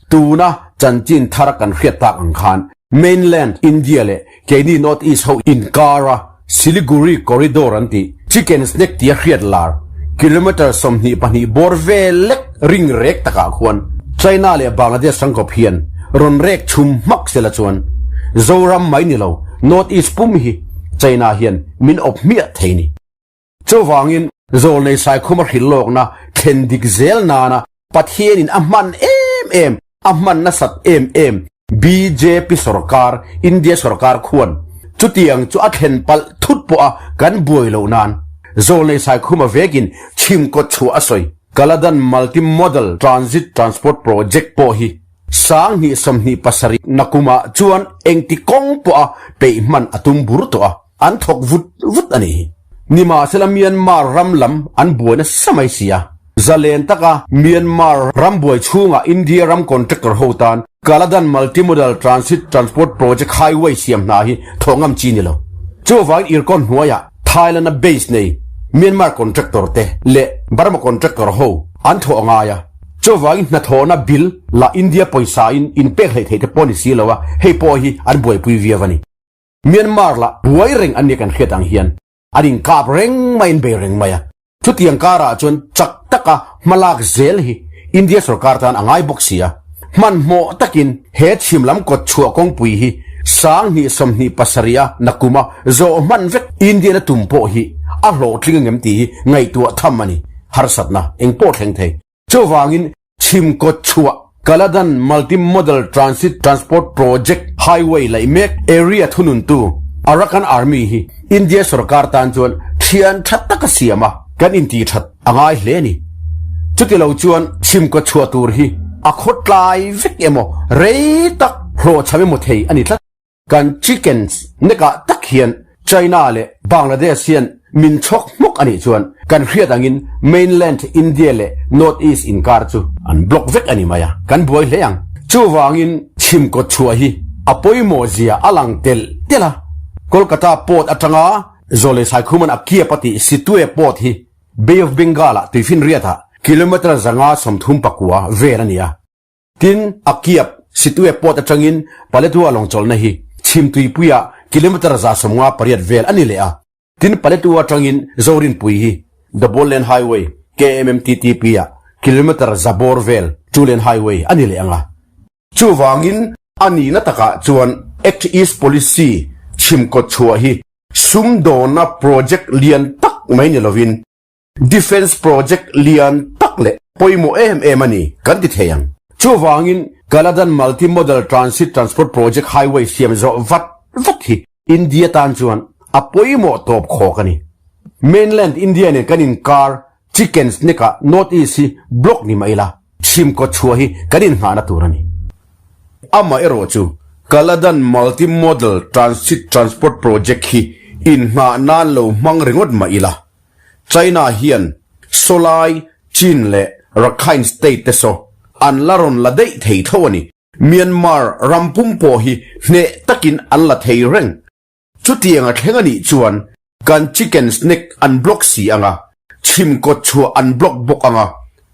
Tuna chanchin thar kan hriat tak ang khan mainland India leh keini North East ho inkara Siliguri Corridor an tih Chicken's Neck tia hriat lar kilometre 22 bawr vel lek ring rek takah khuan China leh Bangladesh hrangkawp hian rawn rek chhum hmak sela chuan Zoram mai ni lo North East pum hi China hian min awp hmiah thei ni. Chuvangin Zawlnei Saikhuma hrilh lawkna thlen dik zel nana Pathianin a hman em em, a hman nasat em em bjp sorkar, India sorkar khuan chutiang chu a thlen palh thut pawha kan buai loh nan Zawlnei Saikhuma vekin chhim kawt chhuah a sawi. Kaladan Multi Modal Transit Transport Project pawh hi 2027 nakumah chuan engti kawng pawha peih hman a tum bur tawh a, an thawk vut vut a ni hi. Nimahsela Myanmar ram lam an buai nasa mai si a, zalen taka Myanmar ram buai chhungah India ram contractor ho tan Kaladan Multimodal Transit Transport Project Highway siam hna hi thawh ngam chi ni lo. Chuvangin Irkon hnuaiah Thailand-a base nei Myanmar contractor te leh Burma contractor ho an thawh a ngai a. Chuvangin hnathawhna bill lah India pawisa in inpek hleih theih te pawh ni si lo a, hei pawh hi an buaipui viau a ni. Myanmar lah buai reng an nia kan hriat ang hian an inkap reng mai in bei reng mai a. Chutiang karah chuan chak taka hmalak zel hi India sorkar tan a ngai bawk si a. Hmanhmawh takin he chhim lam kawt chhuah kawngpui hi 2027 a nakuma zawh hman vek Indian a tum pawh hi a hlawhtling angem tih hi ngaihtuah tham a ni. Harsatna eng pawh thleng thei. Chuvangin chhim kawt chhuah Kaladan Multi-Modal Transit Transport Project Highway laih mek area thununtu Arakan Army hi India sorkar tan chuan thian tha taka siam a kan intih that a ngai hle a ni. Chuti lo chuan chhim kawt chhuah tur hi a khawtlai vek emaw rei tak hlawhchham emaw thei a ni tlat. Kan chickens nekah tak hian China leh Bangladesh hian min chhawk hmawk a nih chuan kan hriat angin mainland India leh North East inkar chu an block vek a ni mai a, kan buai hle ang. Chuvangin chhim kawt chhuah hi a pawimawh zia a lang telh telh a, Kolkata port atanga Zawlei Saikhuman a kiap a tih Situe port hi Bay of Bengal-ah tuifinriatah kilometre 534 vel a ni a. Tin, a kiap Situe port atangin Paletwa lawngchawlhna hi Chhimtuipuiah kilometre 158 vel a ni leh a. Tin, Paletwa atangin Zorinpui hi Double Lane Highway, KMMTTP-ah kilometre za bawr vel Two Lane Highway a ni leh ang a. Chuvangin, a nihna takah chuan Act East Policy chhim kawtchhuah hi sumdawnna project lian tak mai ni lovin, Defence project lian tak leh pawimawh em em a ni kan ti thei ang. Chuvangin Kaladan Multi Modal Transit Transport Project Highway siam zawh vat vat hi India tan chuan a pawimawh tawp khawk a ni. Mainland India nen kan inkar Chickens Neck ah North East hi block ni mah ila chhim kawt chhuah hi kan inngahna tur a ni. Amaherawh chu Kaladan Multi Modal Transit Transport Project hi innghah nan lo hmang ringawt mah ila China hian Sawlai, Chin leh Rakhine state te saw an la rawn la daih thei tho a ni. Myanmar ram pum pawh hi hneh takin an la thei reng. Chutiang a thleng a nih chuan kan Chicken's Neck an block si ang a, chhim kawt chhuah an block bawk ang a,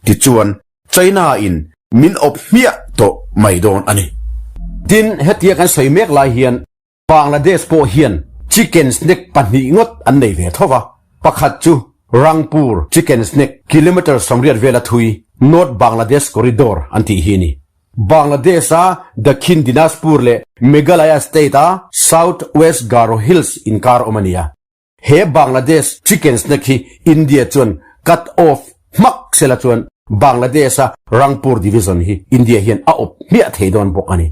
tichuan China in min awp hmiah tawh mai dawn a ni. Tin, hetia kan sawi mek lai hian Bangladesh pawh hian Chicken's Neck pahnih ngawt an nei ve tho va, pakhat chu Rangpur Chicken's Neck kilometre 80 vela thui North Bangladesh Corridor an tih hi a ni. Bangladesh-a Dakhin Dinajpur leh Meghalaya state-a South West Garo Hills inkar awm a ni a. He Bangladesh Chicken's Neck hi India chuan cut off hmak sela chuan Bangladesh-a Rangpur Division hi India hian a awp hmiah thei dawn bawk a ni.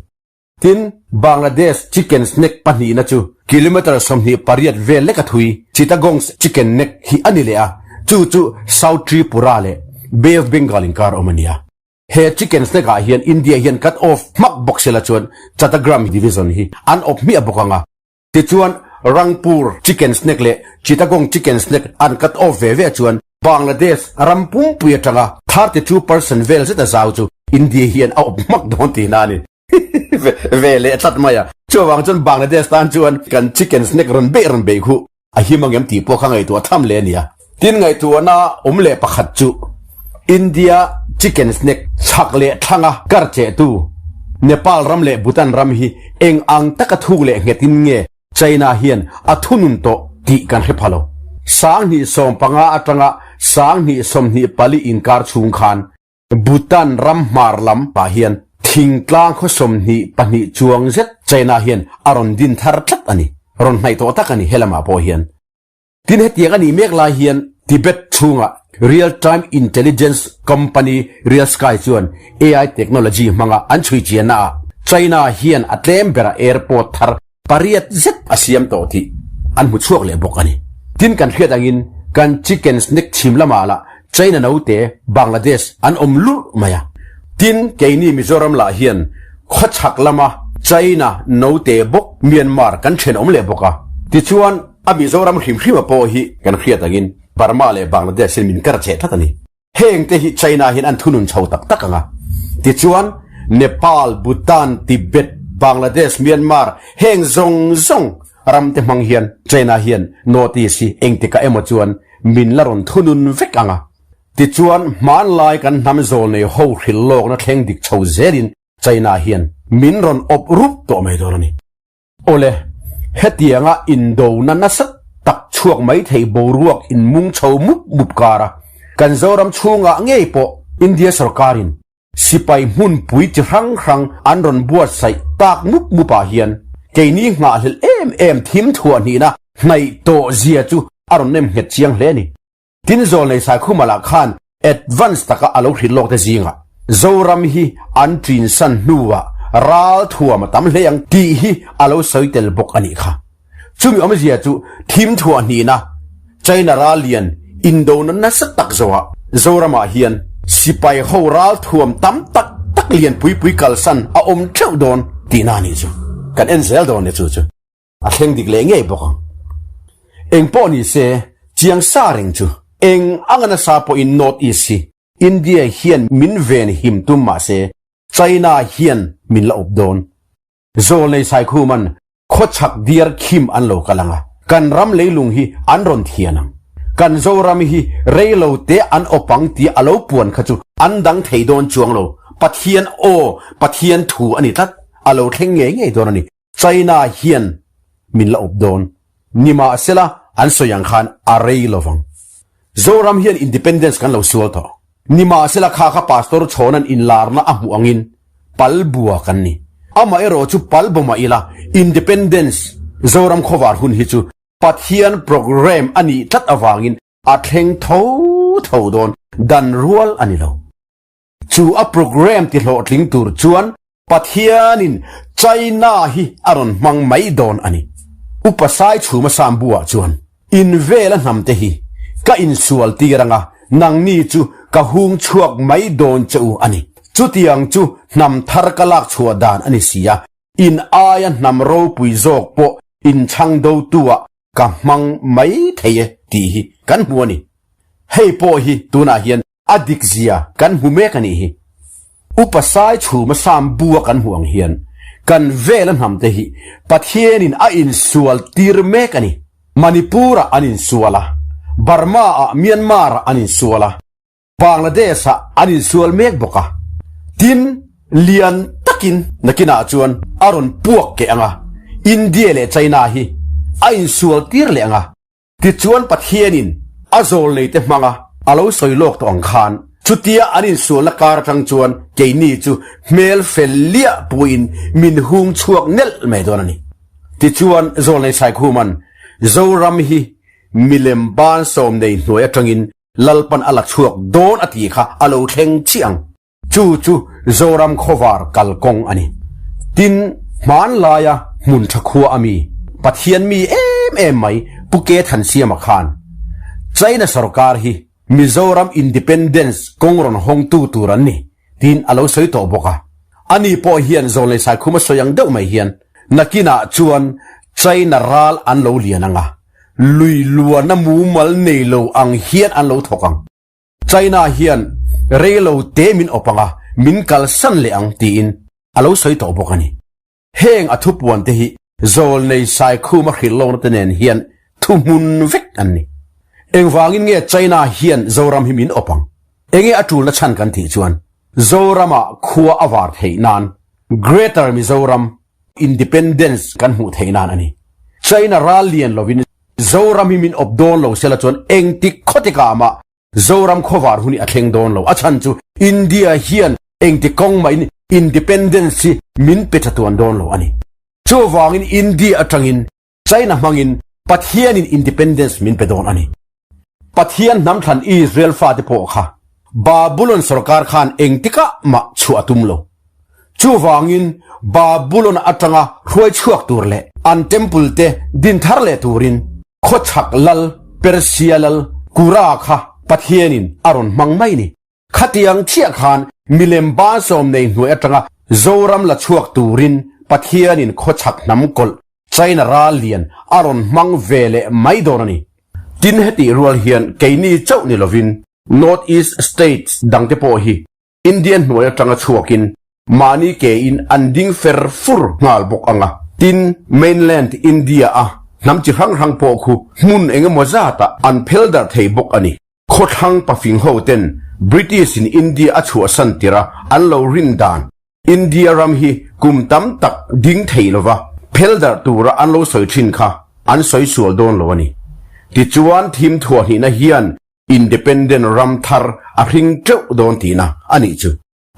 Tin, Bangladesh Chicken's Neck pahnihna chu kilometre 28 vel leka thui Chittagong's Chicken Neck hi a ni leh a, chu chu South Tripura leh Bay of Bengal inkar awm a ni a. He Chicken's Neck ah hian India hian cut off hmak bawk sela chuan Chattagram Division hi an awp hmiah bawk ang a. Tichuan, Rangpur Chicken's Neck leh Chittagong Chicken's Neck an cut off ve ve chuan Bangladesh ram pumpui atanga 32% vel zeta zau chu India hian a awp hmak dawn tihna a ni. Ve leh tlat mai a. Chuvang chuan Bangladesh tan chuan kan Chicken's Neck rawn beih rawn beih khuh a him angem tih pawh kha ngaihtuah tham leh a nia. Tin ngaihtuahna awm leh pakhat chu India Chicken's Neck chhak leh thlanga kar chehtu Nepal ram leh Bhutan ram hi eng ang taka thuk leh nghetin nge China hian a thunun tawh tih kan hre pha lo. 2015 atanga 2024 inkar chhung khan Bhutan ram hmar lam pah hian thingtlang khaw 22 chuang zet China hian a rawn din thar tlat a ni. Rawn hnaih tawh tak a ni helamah pawh hian. Tin hetiang a nih mek lai hian Tibet chhungah Real Time Intelligence Company Real Sky chuan AI technology hmanga an chhui chianna ah China hian a tlem berah airport thar pariat zet a siam tawh tih an hmu chhuak leh bawk a ni. Tin kan hriat angin kan Chicken's Neck chhim lamah lah China naute Bangladesh an awm lurh mai a. Tin keini Mizoram lah hian khawchhak lama China naute bawk Myanmar kan thenawm leh bawk a. Tichuan a Mizoram hrim hrima pawh hi kan hriat angin Burma leh Bangladesh hian min kar cheh tlat a ni. Heng te hi China hian an thunun chho tak tak ang a. Tichuan, Nepal, Bhutan, Tibet, Bangladesh, Myanmar heng zawng zawng ram te hmang hian China hian North East hi engtikah emaw chuan min la rawn thunun vek ang a. Tichuan, hmanlai kan hnam zawl nei ho hrilh lawkna thleng dik chho zelin China hian min rawn awp rup tawh mai dawn a ni. Awle, hetianga indona nasa tak chhuak mai thei boruak inmung chho mup mup kar a, kan Zoram chhungah ngei pawh India sorkarin. sipai hmunpui chi hrang hrang an rawn buatsaih tak mup mup ah hian keini nghahhlelh em em thim thuah hnihna hnaih tawh zia chu a rawn nem nghet chiang hle a ni. Tin Zawlnei Saikhuma lah khan advance taka a lo hrilh lawk te zingah Zoram hi an ṭinsan hnuah ral thuam a tam hle ang tih hi a lo sawi tel bawk a nih kha. Chumi awmzia chu thim thuah hnihna China ral lian indona nasa tak zawhah Zoramah hian sipai ho ral thuam tam tak tak lian pui pui kalsan a awm theuh dawn tihna a nih chu. Kan en zel dawn e chu chu. A thleng dik leh ngei bawk ang. Eng pawh ni se, chiang sa reng chu eng anga nasa pawhin North East hi India hian min ven him tum mah se China hian min la awp dawn. Zawlnei Saikhuman khawchhak diar khim an lo kal ang a, kan ram leilung hi an rawn thian ang. Kan Zoram hi rei lo te an awp ang tih a lo puan kha chu an dang thei dawn chuang lo. Pathian aw, Pathian thu a ni tlat. A lo thleng ngei ngei dawn a ni. China hian min la awp dawn. Nimahsela an sawi ang khan a rei lovang. Zoram hian independence kan lo sual tawh. Nimahsela kha kha Pastor Chhawna'n inlarna a hmuh angin pal bua kan ni. Amaherawh chu pal baw mah ila independence Zoram khawvar hun hi chu Pathian programme a nih tlat avangin a thleng tho tho dawn dan rual a ni lo. Chu a programme ti hlawhtling tur chuan Pathianin China hi a rawn hmang mai dawn a ni. Upa Saichhuma Sambu-ah chuan, In vela hnamte hi ka insual tir anga nangni chu ka hung chhuak mai dawn che u a ni. Chutiang chu hnam thar ka lak chhuah dan a ni si a, in aia hnam ropui zawk pawh inchhang dotu-ah ka hmang mai thei e tih hi kan hmu a ni. Hei pawh hi tunah hian A dik zia kan hmu mek a nih hi. Upa Sai chhuma Sam bu a kan hmuh ang hian kan vela hnam te hi Pathianin a insual tir mek a ni. Manipur ah an insual a, Burma ah Myanmar ah an insual a, Bangladesh ah an insual mek bawk a. Tin, lian takin nakinah chuan a rawn puak keh ang a, India leh China hi a insual tir leh ang a. Tichuan Pathianin a zawlneite hmanga a lo sawi lawk tawh ang khan, chutia an insualna kar atang chuan keini chu hmel fel liah puiin min hung chhuak nelh mai dawn a ni. Tichuan Zawlnei Saikhuman Zoram hi milem ban sawmnei hnuai atangin Lalpan a la chhuak dawn a tih kha a lo thleng chiah ang. Chu chu Zoram khawvar kalkawng a ni. Tin, hmanlaia hmun tha khua a mi, Pathian mi em em mai Pu Ke Thansiama khan China sorkar hi Mizoram Independence kawng rawn hawngtu tur an ni tiin a lo sawi tawh bawk a. Ani pawh hian Zawlnei Saikhuma sawi ang deuh mai hian nakinah chuan China ral an lo lian ang a, lui luana mumal nei lo ang hian an lo thawk ang. China hian reilo te min awp ang a, min kalsan leh ang tiin a lo sawi tawh bawk a ni. Heng a thupuan te hi Zawlnei Saikhuma hrilh lohna te nen hian thuhmun vek an ni. Engvangin nge China hian Zoram hi min awp ang? Enge a tulna chhan kan tih chuan Zorama khua a var theih nan Greater Mizoram Independence kan hmuh theih nan a ni. China ral lian lovin Zoram hi min awp dawn lo sela chuan engtik khawtikah mah Zoram khawvar hun hi a thleng dawn lo. A chhan chu India hian engti kawng mahin Independence hi min pe tha tuan dawn lo a ni. Chuvangin India atangin China hmangin Pathianin Independence min pe dawn a ni. Pathian hnam thlan Israel fate pawh kha Babulon sorkar khan engtikah mah chhuah a tum lo. Chuvangin Babulon atanga hruai chhuak tur leh an temple te din thar leh turin khawchhak lal Persia lal Kura kha Pathianin a rawn hmang mai ni. Khatiang chiah khan milem ban sawm nei hnuai atanga Zoram la chhuak turin Pathianin khawchhak hnam kawlh China ral lian a rawn hmang ve leh mai dawn a ni. Tin hetih rual hian keini chauh ni lovin North East States dangte pawh hi India hnuai atanga chhuakin mahni kein an ding fer fur nghal bawk ang a. Tin, mainland India a hnam chi hrang hrang pawh khu hmun eng emaw zatah an phel darh thei bawk a ni. Khawthlang pafing ho ten British in India a chhuahsan tirh a an lo rin dan India ram hi kum tam tak ding thei lova phel darh tura an lo sawi thin kha an sawi sual dawn lo a ni. Tichuan thim thuahhnihna hian Independent ram thar a hring teuh dawn tihna a nih chu.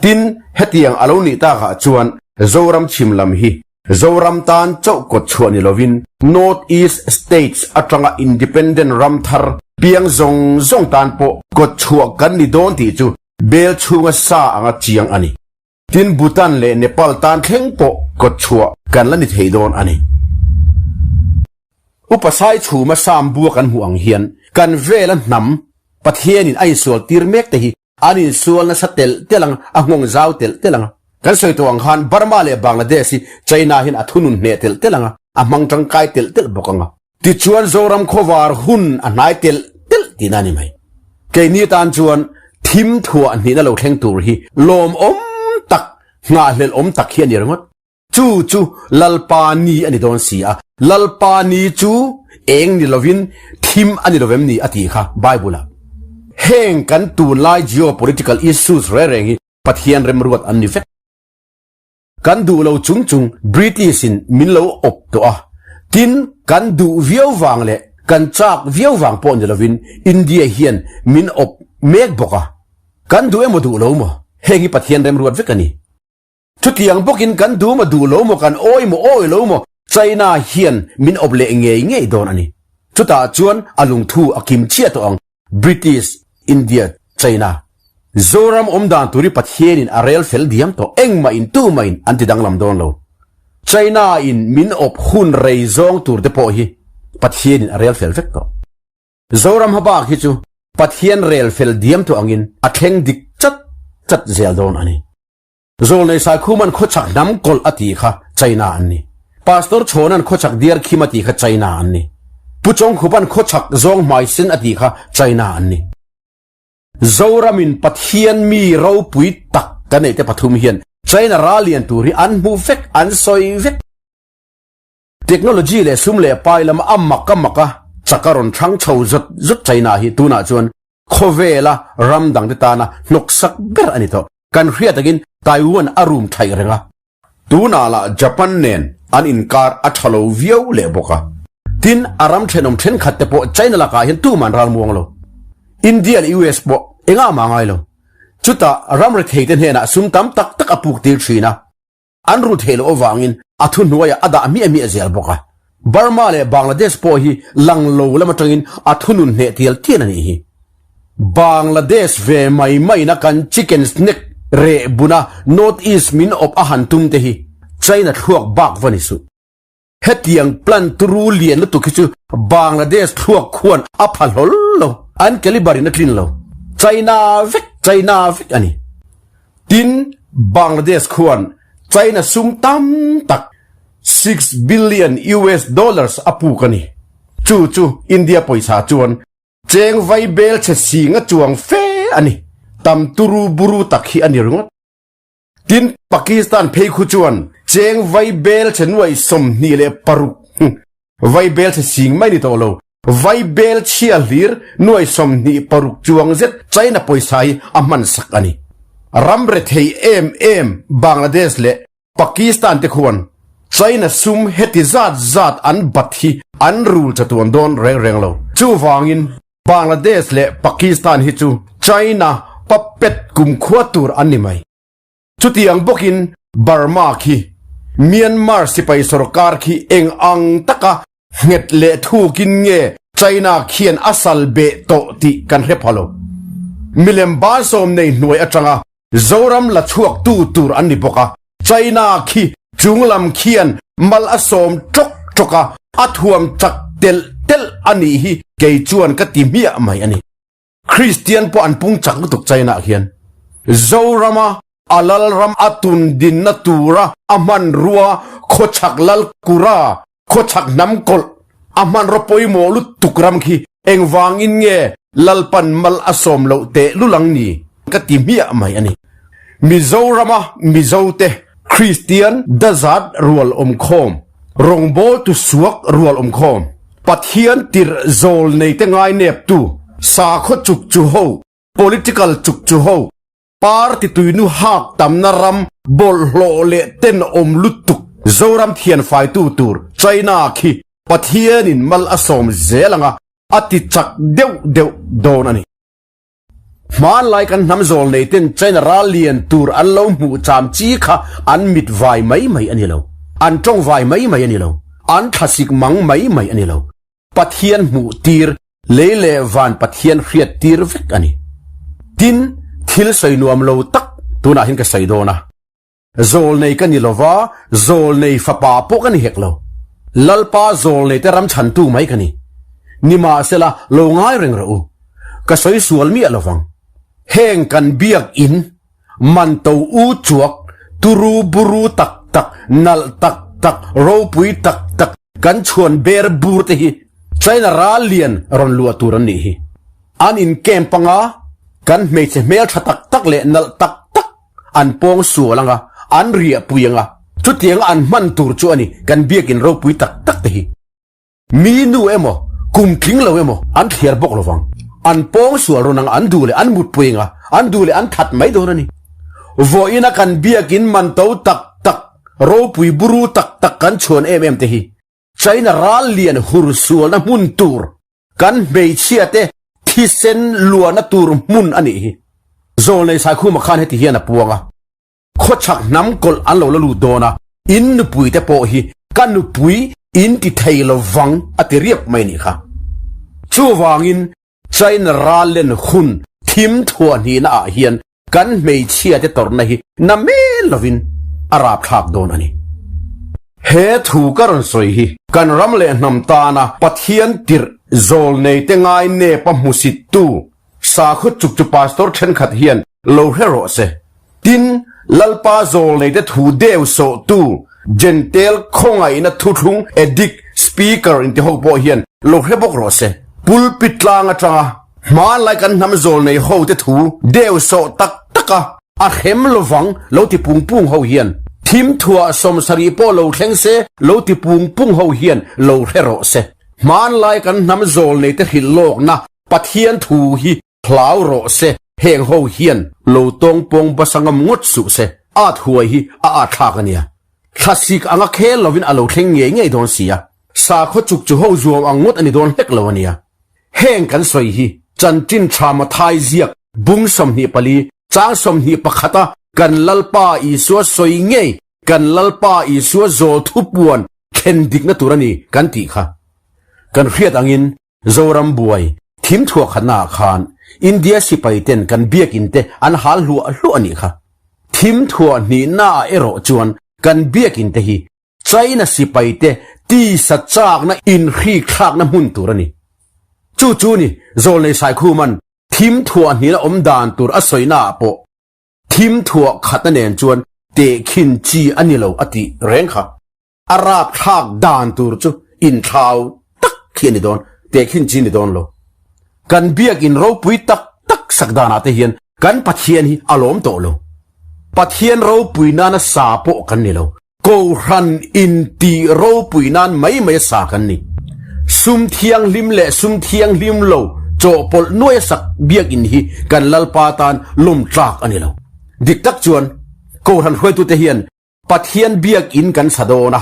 Tin, hetiang a lo nih takah chuan Zoram chhim lam hi Zoram tan chauh kawt chhuah ni lovin North East States atanga independent ram thar piang zawng zawng tan pawh kawt chhuah kan ni dawn tih chu bel chhunga sa anga chiang a ni. Tin, Bhutan leh Nepal tan thleng pawh kawt chhuah kan la ni thei dawn a ni. Upa Saichhuma Sambua kan hmuh ang hian kan vela hnam Pathianin a insual tir mek te hi an insual nasa telh telh ang, a nghawng zau telh telh ang. Kan sawi tawh ang khan Burma leh Bangladesh hi China hian a thunun hneh telh telh ang a, a hmang tangkai telh telh bawk ang a. Tichuan Zoram khawvar hun a hnai telh telh tihna a ni mai. Keini tan chuan thim thuah hnihna lo thleng tur hi lawmawm tak, nghahhlelh awm tak hi a ni ringawt. Chu chu Lalpa ni a ni dawn si a, Lalpa ni chu eng ni lovin thim a ni lovem ni a tih kha Bible-ah. Heng kan tunlai geopolitical issues reng reng hi Pathian remruat an ni vek. Kan duh lo chung chung British in min lo awp tawh a, tin kan duh viau vang leh kan chak viau vang pawh ni lovin India hian min awp mek bawk a, kan duh emaw duh lo maw? Heng hi Pathian remruat vek a ni. Chutiang bawkin kan duh maw duh lo maw, kan awi maw awi lo maw China hian min awp leh ngei ngei dawn a ni. Chutah chuan a lungthu a kim chiah tawh ang. British, India, China. Zoram awm dan tur hi Pathianin a rel fel diam tawh, engmah in tumah in an ti danglam dawn lo. China in min awp hun rei zawng tur te pawh hi Pathianin a rel fel vek tawh. Zoram habak hi chu Pathian rel fel diam tawh angin a thleng dik chat chat zel dawn a ni. Zawlnei Saikhuman khawchhak hnam kawlh a tih kha China an ni. Pastor Chhawnan khawchhak diar khim a tih kha China an ni. Pu Chawngkhupan khawchhak zawng hmai sen a tih kha China an ni. Zoramin Pathian mi ropui tak kan neih te pathum hian China ral lian tur hi an hmu vek, an sawi vek. Technology leh sum leh pai lama a mak a mak a chak a rawn thang chho zut zut China hi tunah chuan khawvela ram dangte tana hnawksak ber a ni tawh. Kan hriat takin Taiwan a rum thaih reng a. Tunah lah Japan nen an inkar a tha lo viau leh bawk a. Tin, a ram thenawm thenkhat te pawh China lakah hian tuman ral muang lo. India leh US pawh engah mah ngai lo. Chutah ram rethei te hnenah sum tam tak tak a puk tir thin a. An rul theih loh avangin a thuhnuaiah a dah hmiah hmiah zel bawk a. Burma leh Bangladesh pawh hi lang lo lam atangin a thunun hneh tial tial a nih hi. Bangladesh ve mai maina kan chicken snack reh buna North East min awp a han tum te hi China thluak bak va ni suh. Hetiang plan turu lian lutuk hi chu Bangladesh thluak khuan a pha hlawl lo, an caliber in a tlin lo. China vek, China vek a ni. Tin, Bangladesh khuan China sum tam tak 6 billion US dollars a puk a ni. Chu chu India pawisa chuan cheng vai bel chhe singa chuang fe a ni. Tam turu buru tak hi a ni ringawt. Tin, Pakistan phei khu chuan cheng vai bel chhe nuai 26, vai bel chhe sing mai ni tawh lo, vai bel chhia hlir nuai 26 chuang zet China pawisa hi a hman sak a ni. Ram rethei em em Bangladesh leh Pakistan te khuan China sum heti zat zat an bat hi an rul chatuan dawn reng reng lo. Chuvangin, Bangladesh leh Pakistan hi chu China puppet kumkhua tur an ni mai. Chutiang bawkin Burma khi Myanmar sipai sorkar khi eng ang taka nghet leh thukin nge China khian a sal beh tawh tih kan hre pha lo. Milem bansawm nei hnuai atanga Zoram la chhuak tu tur an ni bawk a, China khi chunglam khian mal a sawm tawk tawk a, a thuam chak telh telh a nih hi kei chuan ka ti hmiah mai a ni. Kristian pawh an pung chak lutuk China ah hian. Zorama a lalram a tun dinna tura a hmanrua khawchhak lal kura Khawchhak hnam kawlh a hmanraw pawimawh lutuk ram khi engvangin nge Lalpan mal a sawm loh teh lulang ni ka ti hmiah mai a ni. Mizorama Mizote Kristian dazat rual awmkhawm, rawngbawltu suak rual awmkhawm, Pathian tirh zawl neite ngaineptu, sakhaw chuk chu ho, political chuk chu ho, Party tuinu hak tamna ram bawlhhlawh leh tenawm lutuk Zoram thianfaitu tur China khi Pathianin mal a sawm zel anga a ti chak deuh deuh dawn a ni. Hmanlai kan hnam zawl nei ten China ral lian tur an lo hmuh cham chi kha an mit vai mai mai a ni lo. An tawng vai mai mai a ni lo. An thlasik mang mai mai a ni lo. Pathian hmuh tir, lei leh van Pathian hriat tir vek a ni. Tin, thil sawi nuam lo tak tunah hian ka sawi dawn a. Zawlnei ka ni lo va, zawlnei fapa pawh ka ni hek lo. Lalpa zawlnei te ram chhantu mai ka ni. Nimahsela, lo ngai reng rawh u. Ka sawi sual miah lo vang. Heng kan biak in, man to u chuak, turu buru tak tak, nalh tak tak, ropui tak tak, kan chhuan ber bur te hi China ral lian rawn luah tur an nih hi. An in camp anga kan hmeichhe hmeltha tak tak leh nalh tak tak An pawng sual anga, an riahpui anga, chutianga an hman tur chu a ni kan biakin ropui tak tak te hi. Mi nu emaw, kum tling lo emaw an thliar bawk lo vang. An pawng sual rawn anga an duh leh an mutpui anga, an duh leh an that mai dawn a ni. Vawiina kan biakin man to tak tak, ropui buru tak tak kan chhuan em em te hi China ral lian hur sualna hmun tur Kan hmeichhia te thisen luahna tur hmun a nih hi. Zawlnei Saikhuma khan heti hian a puang a, Khawchhak hnam kawlh an lo la lut dawn a, in nupui te pawh hi ka nupui in ti thei lo vang a ti riap mai nih kha. Chuvangin China ral len hun thim thuah hnihna ah hian Kan hmeichhia te tawrhna hi na mel lovin a rapthlak dawn a ni. He thu ka rawn sawi hi kan ram leh hnam tana Pathian tirh zawl nei te ngai nepa hmusittu sakhaw chuk chu pastor thenkhat hian lo hre rawh se. Tin, Lalpa zawl nei te thu deu sawhtu Jentail khawngaihna thuthlung addict speaker inti ho pawh hian lo hre bawk rawh se. Pulpit tlang atanga Hmanlai kan hnam zawl nei ho te thu deu sawh tak tak a, a hrem lovang lo ti pung pung ho hian thim thuah sawmsarih pawh lo thleng se lo ti pung pung ho hian lo hre rawh se. Hmanlai kan hnam zawl nei te hrilh lawkna Pathian thu hi hlau rawh se, heng ho hian lo tawng pawng basa ngam ngawt suh se, at huai hi a at thlak a nia. Thlasik anga khel lovin a lo thleng ngei ngei dawn si a, sakhaw chuk chu ho zuam ang ngawt a ni dawn hlek lo a nia. Heng kan sawi hi chanchin tha Mathai ziak bung 24 chang 21 a kan Lalpa Isua sawi ngei kan Lalpa Isua zawl thupuan thlen dikna tur a ni kan tih kha. Kan hriat angin Zoram buai thim thuah khatna ah khan India sipai ten kan biakin te an hal hluah hluah a nih kha. Thim thuah hnihna ah erawh chuan kan biakin te hi China sipaite tisa chakna inhrik thlakna hmun tur a ni. Chu chu ni Zawlnei Saikhuman thim thuah hnihna awm dan tur a sawina ah pawh thim thuah khatna nen chuan tehkhin chi a ni lo a tih reng kha. A rap thlak dan tur chu inthlau tak khi a ni dawn, tehkhin chi a ni dawn lo. Kan biakin ropui tak tak sak danah te hian kan Pathian hi a lawm tawh lo. Pathian ropui nana sa pawh kan ni lo. Kohhran intih ropui nan mai mai a sa kan ni. Sum thianghlim leh sum thianghlim lo chawhpawlh nuai a sak biakin hi kan Lalpa tan lawm tlak a ni lo. Dik tak chuan Kohhran hruaitute hian Pathian biakin kan sa dawn a,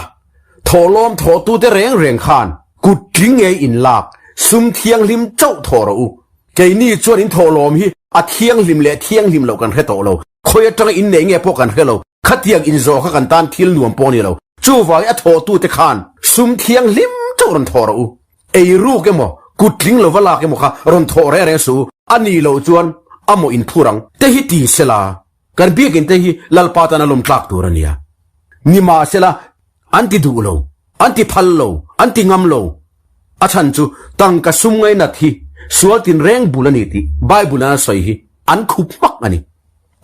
thawhlawm thawhtute reng reng khan kut tling ngei in lak, sum thianghlim chauh thawh rawh u. Keini chuan in thawhlawm hi a thianghlim leh thianghlim loh kan hre tawh lo. Khawi atanga in nei nge pawh kan hre lo, khatiang inzawh kha kan tan thil nuam pawh a ni lo. Chuvangin a thawhtute khan sum thianghlim chauh rawn thawh rawh u. Ei ruk emaw, kut tling lova lak emaw kha rawn thawh reng reng suh u, a nih loh chuan a mawh inphur ang. Te hi ti sela, kan biakin te hi Lalpa tan a lawm tlak tur a nia. Nimahsela, an ti duh lo, an ti phal lo, an ti ngam lo. A chhan chu tangka sum ngainat hi sual tinreng bul a ni tih Bible-in a sawi hi an khup hmak a ni.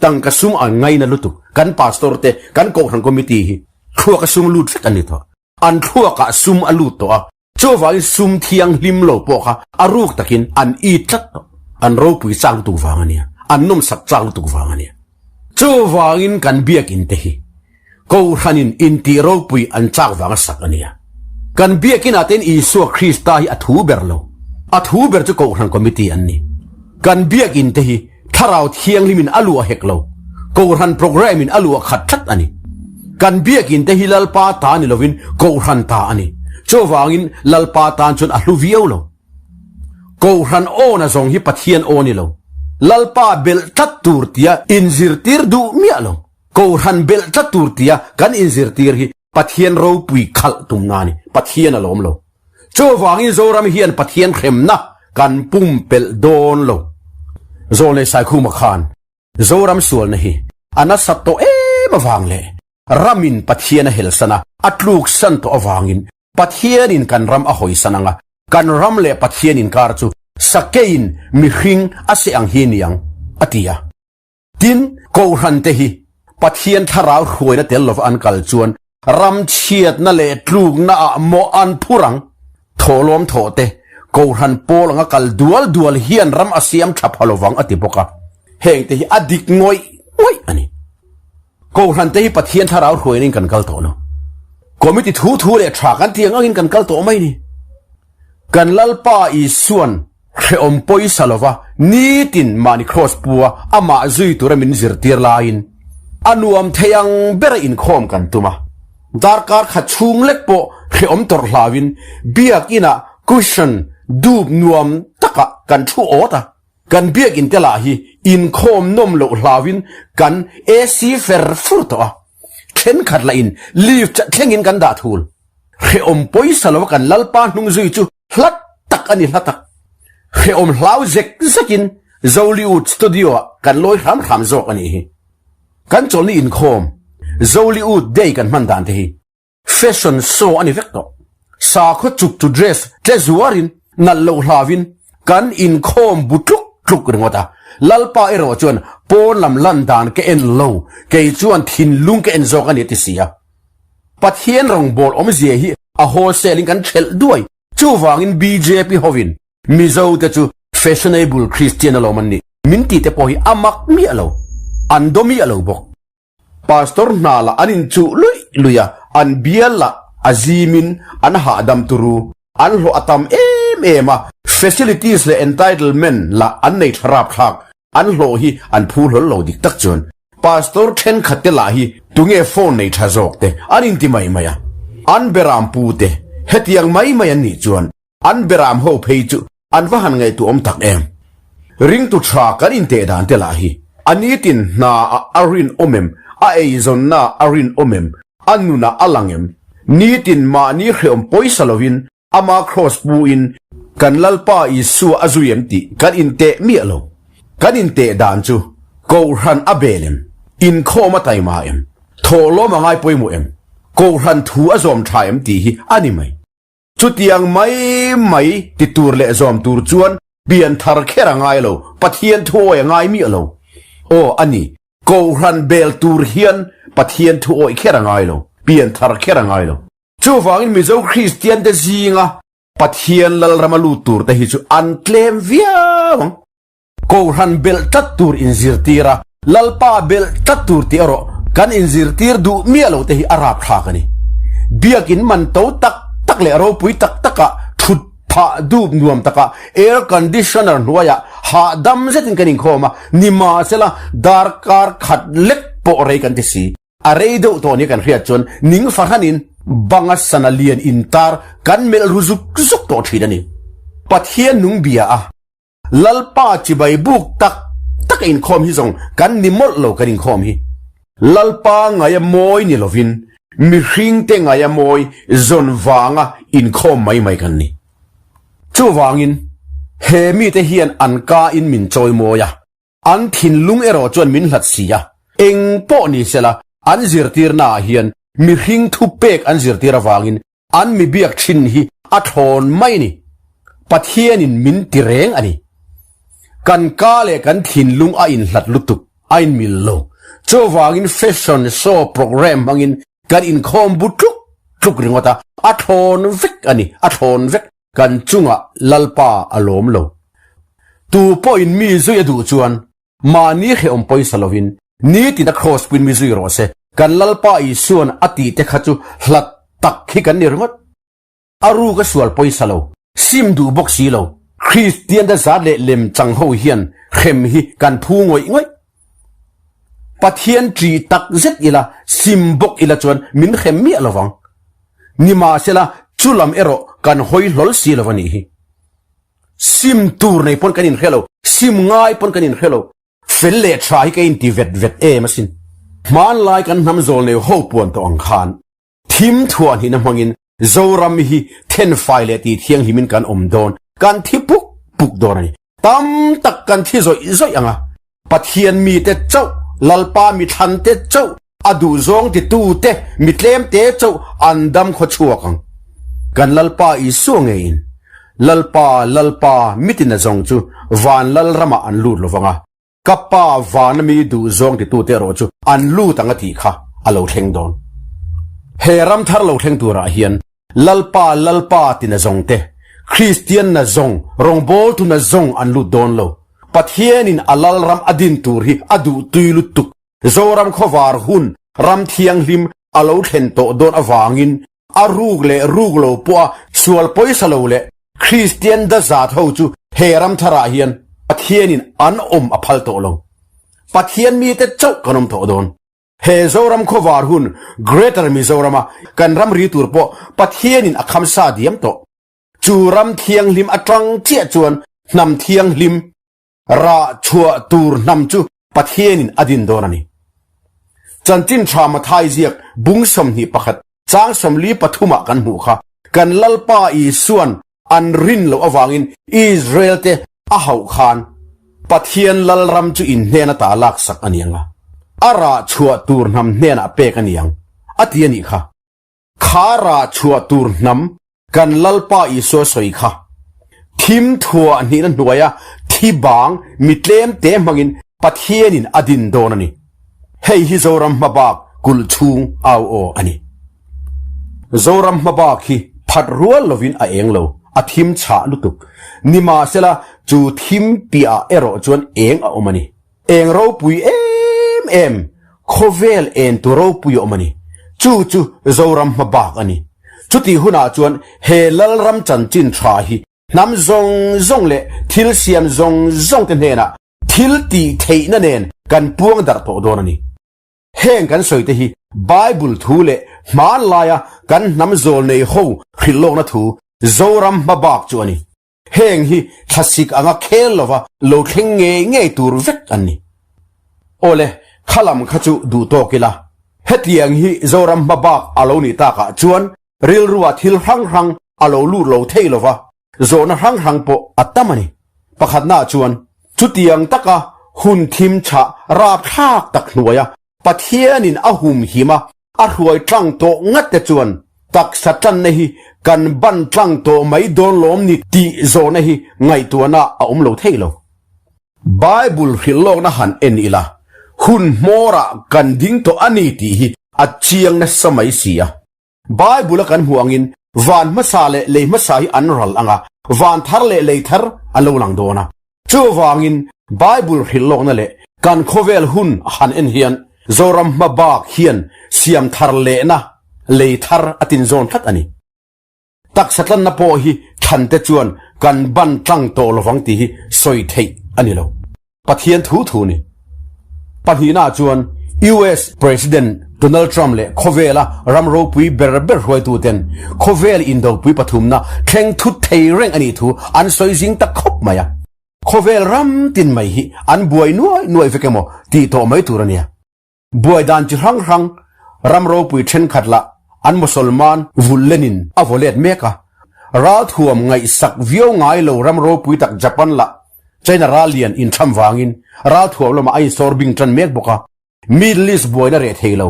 Tangka sum an ngaina lutuk kan pastor te, kan kohhran committee hi thluaka sum lut vek an ni tawh. An thluakah sum a lut tawh a, chuvangin sum thianghlim lo pawh kha a ruk takin an it tlat tawh. An ropui chak lutuk vang a nia, an nawmsak chak lutuk vang a nia. Chuvangin kan biakin te hi Kohhranin intih ropui an chak vanga sak a nia. Kan biakinah ten Isua Krista hi a thu ber lo. A thu ber chu Kohhran Committee an ni. Kan biakin te hi Thlarau Thianghlimin a luah hek lo. Kohhran programme in a luah khat tlat a ni. Kan biakin te hi Lalpa ta ni lovin Kohhran ta a ni. Chuvangin Lalpa tan chuan a hlu viau lo. Kohhran aw na zawng hi Pathian aw ni lo. Lalpa belh tlat tur tia inzirtir duh miah lo. Kohhran belh tlat tur tia kan inzirtir hi Pathian ropui khalh tumna a ni. Pathian a lawm lo. Chuvangin Zoram hian Pathian hremna kan pumpelh dawn lo. Zawlnei Saikhuma khan Zoram sualna hi a nasat tawh em avang leh ramin Pathian a helsan a, a tluksan tawh avangin Pathianin kan ram a hawisan ang a, kan ram leh Pathian inkar chu sakeiin mihring a seh ang hi ni ang, a ti a. Tin, Kohhrante hi Pathian thlarau hruaina tel lova an kal chuan ram chhiatna leh tlukna ah mawh an phur ang. Thawhlawm thawh te, Kohhran pawl anga kal dual dual hian ram a siam tha pha lovang a ti bawk a. Hengte hi a dik ngawih ngawih a ni. Kohhran te hi Pathian thlarau hruaina in kan kal tawh lo. Committee thu thu leh tha kan tih ang angin kan kal tawh mai ni. Kan Lalpa Isuan hrehawm pawisa lova nitin mahni kraws pua amah zui tura min zirtir laiin a nuam thei ang bera inkhawm kan tum a. Darkar khat chhung lek pawh hrehawm tawrh hlauin biakinah cushion dup nuam takah kan thu awt a. Kan biakinn te lah hi inkhawm nawm loh hlauin kan AC fer fur tawh a, thenkhat lah in lift thlengin kan dah thul. Hrehawm pawisa lova kan Lalpa hnung zui chu hla tak a ni hla tak. Hrehawm hlau zek zekin Zollywood studio ah kan lawi hram hram zawk a nih hi. Kan chawlhni inkhawm Zollywood day kan hman dan te hi Fashion show a ni vek tawh. Sakhaw chuk chu dress tle zuarin nalh loh hlauin kan inkhawm bu tluk tluk ringawt a. Lalpa erawh chuan pawn lam lan dan ka en lo, kei chuan thinlung ka en zawk a ni a ti si a. Pathian rawngbâwl awmzia hi a wholesale in kan ṭhelh duai. Chuvangin bjp hovin Mizo te chu fashionable Christian alawm an nih min tih te pawh hi a mak miah lo, an daw miah lo bawk. Pastor hna lah an inchuh luih luih a, an bial lah a zimin an hahdam turu, an hlawh a tam em em a, facilities leh entitlement lah an nei tha rapthlak, an hlawh hi an phu hlawl lo dik tak chuan. Pastor thenkhat te lah hi tunge phone nei tha zawk te an inti mai mai a, an beram pu te hetiang mai mai an nih chuan An beram ho phei chu an va han ngaihtuahawm tak em. Ringtu tha kan inteh dan te lah hi a nitin hna ah a rinawm em, a eizawnna ah a rinawm em, a nun ah a lang em? Nitin mahni hrehawm pawisa lovin ama kraws pu in kan Lalpa Isua a zui em tih kan inteh miah lo. Kan inteh dan chu Kohhran a bel em, inkhawm a taima em, thawhlawm a ngai pawimawh em, Kohhran thu a zawm tha em tih hi a ni mai. Chutiang mai mai ti tur leh zawm tur chuan pian thar kher a ngai lo, Pathian thu awi a ngai miah lo. Aw a ni, Kohhran bel tur hian Pathian thu awi kher a ngai lo, pian thar kher a ngai lo. Chuvangin Mizo Kristian te zinga Pathian Lalrama lut tur te hi chu an tlem viau ang. Kohhran belh tlat tur inzirtir a, Lalpa belh tlat tur tih erawh kan inzirtir duh miah lo te hi a rapthlak a ni. Biakin man to tak tak leh ropui tak takah thut phah dup nuam takah air conditioner hnuaiah hahdam zetin kan inkhawm a, nimahsela darkar khat lek pawh rei kan ti si. A rei deuh tawh nia kan hriat chuan ning fahranin banga sana lian intar kan melh ru zuk zuk tawh thin a ni. Pathian nung bia a. Lalpa chibai buk tak tak a inkhawm hi zawng kan ni mawlh lo kan inkhawm hi. Lalpa ngaia mawi ni lovin mihringte ngaia mawi zawn vanga inkhawm mai mai kan ni. Chuvangin he mite hian an ka in min chawi mawi a, an thinlung erawh chuan min hlat si a, eng pawh ni sela an zirtirna ah hian mihring thupek an zirtir avangin An mi biak thin hi a thlawn mai ni. Pathianin min ti reng a ni. Kan ka leh kan thinlung a inhlat lutuk, a inmil lo. Chuvangin fashion show programme hmangin kan inkhawm bu tluk tluk ringawt a, a thlawn vek a ni, a thlawn vek. Kan chungah Lalpa a lawm lo. Tu pawhin mi zui a duh chuan Mahni hrehawm pawisa lovin nitin a kraws puin mi zui rawh se. Kan Lalpa Isuan a tih te kha chu hlat tak hi kan ni ringawt. A ruk a sual pawisa lo, sim duh bawk si lo. Kristian te zat leh lem chang ho hian hrem hi kan phu ngawih ngawih. Pathian ṭih tak zet ila, sim bawk ila chuan min hrem miah lovang. Nimahsela, chu lam erawh kan hawi hlawl si lo a nih hi. Sim tur nei pawn kan inhre lo, sim ngai pawn kan inhre lo. Fel leh tha hi ka inti vet vet em asin. Hmanlai kan hnam zawl nei ho puan tawh ang khan thim thuah hnihna hmangin Zoram hi thenfai leh tih thianghlimin kan awm dawn, kan thi puk puk dawn a ni. Tam tak kan thi zawih zawih ang a, Pathian mite chauh, Lalpa mithlante chauh, a duhzawng titute mi tlemte chauh an dam khaw chhuak ang. Kan Lalpa Isua ngeiin, Lalpa, Lalpa, mitin a zawng chu van lal ramah an lut lo vang a, ka Pa vana mi duhzawng titute erawh chu an lut ang a tih kha a lo thleng dawn. He ram thar lo thleng turah hian Lalpa, Lalpa ti na zawng te, Kristian na zawng, rawngbawltu na zawng an lut dawn lo. Pathianin a Lalram a din tur hi a duh tui lutuk. Zoram khawvar hun ram thianghlim a lo thlen tawh dawn avangin a ruk leh ruk lo pawha sual pawisa lo leh Kristian dazat ho chu he ram tharah hian Pathianin an awm a phal tawh lo. Pathian mite chauh kan awm tawh dawn. He Zoram khawvar hun Greater Mizorama kan ramri tur pawh Pathianin a khamsa diam tawh. Chu ram thianghlim atang chiah chuan hnam thianghlim Rah chhuah tur hnam chu Pathianin a din dawn a ni. Chanchin tha Mathai ziak bung 21 chang 43 ah kan hmuh kha, kan Lalpa Isuan an rin loh avangin Israel te a hauh khan Pathian Lalram chu in hnen ata laksak a ni ang a, a rah chhuah tur hnam hnenah pek a ni ang, a ti a nih kha. Kha rah chhuah tur hnam Kan Lalpa Isua sawi kha thim thuah hnihna hnuaia thi bang mi tlem te hmangin Pathianin a din dawn a ni. Hei hi Zoram hmabak kulh chhung au aw a ni. Zoram hmabak hi phat rual lovin a eng lo, a thim chhah lutuk. Nimahsela chu thim piahah erawh chuan eng a awm a ni. Eng ropui em em, khawvel en tu ropui a awm a ni. Chu chu Zoram hmabak a ni. Chutih hunah chuan he Lalram chanchin tha hi hnam zawng zawng leh thil siam zawng zawng te hnenah thil tih theihna nen kan puang darh tawh dawn a ni. Heng kan sawi te hi Bible thu leh hmanlaia kan hnam zawl nei ho hrilh lawkna thu Zoram hmabak chu a ni. Heng hi thlasik anga khel lova lo thleng ngei ngei tur vek an ni. Awle, khalam kha chu duh tawk ila. Hetiang hi Zoram hmabak a lo nih takah chuan rilrua thil hrang hrang a lo lut lo thei lova, zawhna hrang hrang pawh a tam a ni. Pakhatnaah chuan, chutiang taka hun thim chhah rapthlak tak hnuaia Pathianin a humhim a, a hruai tlang tawh ngat te chuan taksa tanna hi kan ban tlang tawh mai dawn lawm ni tih zawhna hi ngaihtuahna a awm lo thei lo. Bible hrilh lawkna han en ila, hun hmawrah kan ding tawh a ni tih hi a chiang nasa mai si a. Bible a kan hmuh angin van hmasa leh lei hmasa hi an ral ang a, van thar leh lei thar a lo lang dawn a. Chuvangin Bible hrilh lawkna leh kan khawvel hun han en hian Zoram hma bak hian siam thar lehna lei thar a tinzawn tlat a ni. Taksa tlanna pawh hi thlante chuan kan ban tlang tawh lovang tih hi sawi theih a ni lo. Pathian thu thu ni. Pahnihnaah chuan US President Donald Trump leh khawvela ram ropui ber ber hruaituten khawvel indopui pathumna thleng thut thei reng a nih thu an sawi zing ta khawp mai a. Khawvel ram tin mai hi an buai nuai nuai vek emaw tih tawh mai tur a nia. Buai dan chi hrang hrang ram ropui thenkhat lah an Mosolman vulh lenin a vaw let mek a. Ralthuam ngaihsak viau ngai lo ram ropui tak Japan lah China ral lian intham vangin ralthuam lamah a insawr bing tan mek bawk a. Middle East buaina reh thei lo,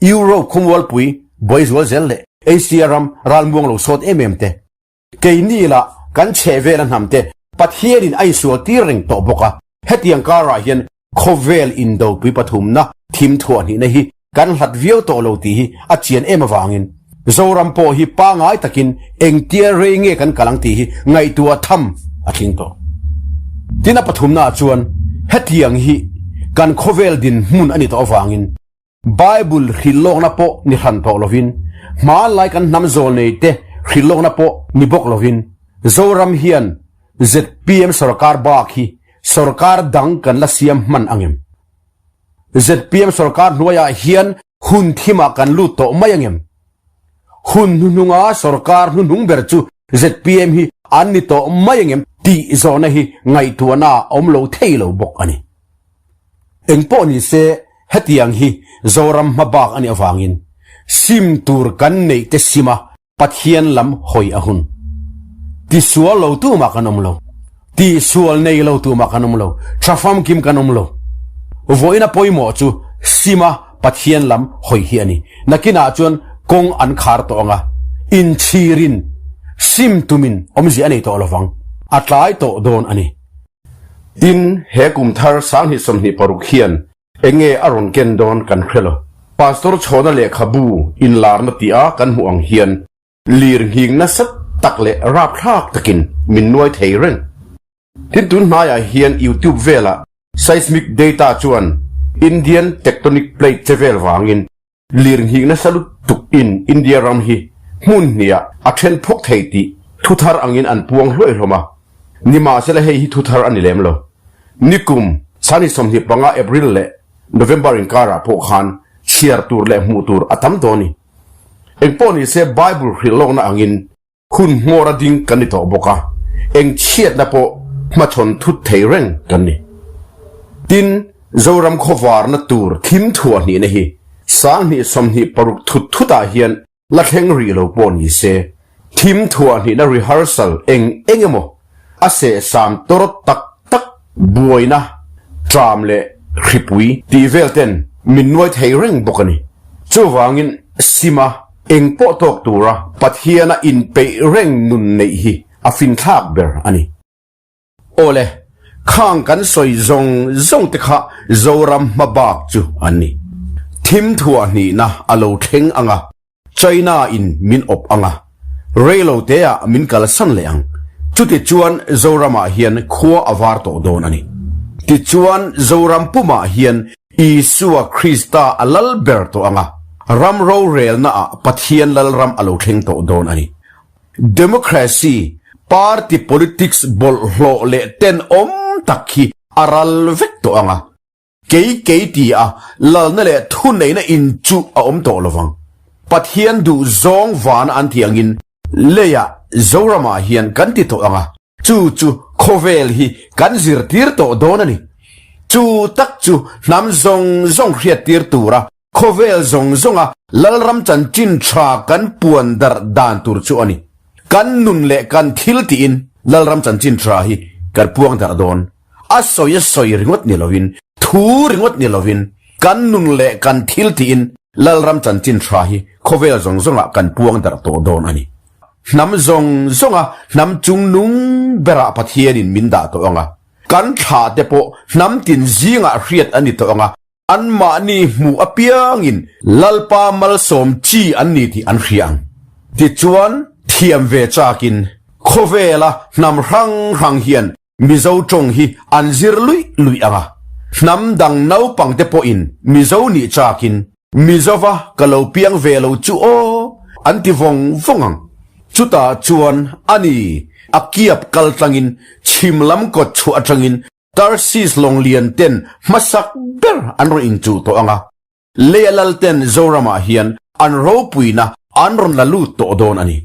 Europe khawmualpui buai zual zel leh Asia ram ralmuang lo sawt em em te. Keini lah kan chheh vela hnam te Pathianin a insual tir reng tawh bawk a, hetiang karah hian khawvel indopui pathumna thim thuah hnihna hi kan hlat viau tawh lo tih hi a chian em avangin Zoram pawh hi pangai takin engtia rei nge kan kal ang tih hi ngaihtuah tham a tling tawh. Tin a pathumnaah chuan hetiang hi kan khawvel dinhmun a ni tawh avangin Bible hrilhlawkna pawh ni hran tawh lovin, hmanlai kan hnam zawlnei te hrilhlawkna pawh ni bawk lovin, Zoram hian zpm sorkar bak hi sorkar dang kan la siam hman ang em? Zpm sorkar hnuaiah hian hun thimah kan lut tawh mai ang em? Hun hnuhnunga sorkar hnuhnung ber chu zpm hi an ni tawh mai ang em? Tih zawhna hi ngaihtuahna a awm lo thei lo bawk a ni. Engpawh ni se hetiang hi Zoram hmabak a nih avangin sim tur kan neih te sima Pathian lam hawi a hun. Tisual lo tumah kan awm lo. Tihsual nei lo tumah kan awm lo. Tha famkim kan awm lo. Vawiina pawimawh chu sima Pathian lam hawi hi a ni. Nakinah chuan kawng an khar tawh ang a, inchhirin sim tumin awmzia a nei tawh lovang. A tlai tawh dawn a ni. Tin, he kum thar 2026 hian eng nge a rawn ken dawn kan hre lo. Pastor Chhawna lehkhabu inlarna tih a kan hmuh ang hian lir nghing nasa tak leh rapthlak takin min nuai thei reng. Tin tun hnaiah hian YouTube velah seismic data chuan Indian tectonic plate che vel vangin lirnghing nasa lutuk in India ram hi hmun hniah a then phawk thei tih thuthar angin an puang hluai hlawm a. Nimahsela hei hi thuthar a ni lem lo. Nikum Sani 25 April leh November inkarah pawh khan chhiar tur leh hmuh tur a tam tawh a ni. Engpawh nise Bible hrilh lawkna angin Hun hmawr a ding kan ni tawh bawk a, eng chhiatna pawh hmachhawn thut thei reng kan ni. Tin, Zoram khawvarna tur thim thuah hnihna hi 2026 thut thutah hian la thleng rih lo pawh ni se, thim thuah hnihna rehearsal eng eng emaw a sehsam tawrh tak tak buaina, ṭam leh hripui tih vel ten min nuai thei reng bawk a ni. Chuvangin Sima eng pawh tawk tura Pathiana inpeih reng nun neih hi a finthlak ber a ni. Awle, khang kan sawi zawng zawng te kha Zoram hmabak chu an ni. Thim thuah hnihna a lo thleng ang a, China in min awp ang a, reilo te ah min kalsan leh ang. Chuti chuan Zoram ah hian khua a var tawh dawn a ni. Tichuan Zoram pumah hian Isua Krista a lal ber tawh ang a, ram rorelna ah Pathian lalram a lo thleng tawh dawn a ni. Democracy, party politics bawlhhlawh leh tenawm tak hi a ral vek tawh ang a. Kei kei ti a, lalna leh thuneihna in chu a awm tawh lovang. Pathian duh zawng vana an tih angin leiah Zoramah hian kan ti tawh ang a, chu chu khawvel hi kan zirtir tawh dawn a ni. Chu tak chu hnam zawng zawng hriattir tura Khawvel zawng zawnga Lalram chanchin tha kan puan darh dan tur chu a ni. Kan nun leh kan thil tiin Lalram chanchin tha hi kan puang darh dawn. A sawi a sawi ringawt ni lovin, thu ringawt ni lovin, kan nun leh kan thil tiin Lalram chanchin tha hi khawvel zawng zawngah kan puang darh tawh dawn a ni. Hnam zawng zawnga hnam chungnung berah Pathianin min dah tawh ang a, kan thlah te pawh hnam tin zingah hriat a ni tawh ang a, Anmahni hmuh apiangin Lalpa malsawm chi an ni tih an hria ang. Tichuan, thiam ve chakin khawvela hnam hrang hrang hian Mizo tawng hi an zir luih luih ang a. Hnam dang naupangte pawhin Mizo nih chakin Mizova ka lo piang ve lo chu aw an ti vawng vawng ang. Chutah chuan ani a kiap kal tlangin chhim lam kawt chhuah atangin Tarsis lawng lian ten hmasak ber an rawn inchuh tawh ang a, leia lal ten Zoramah hian an ropuina an rawn la lut tawh dawn a ni.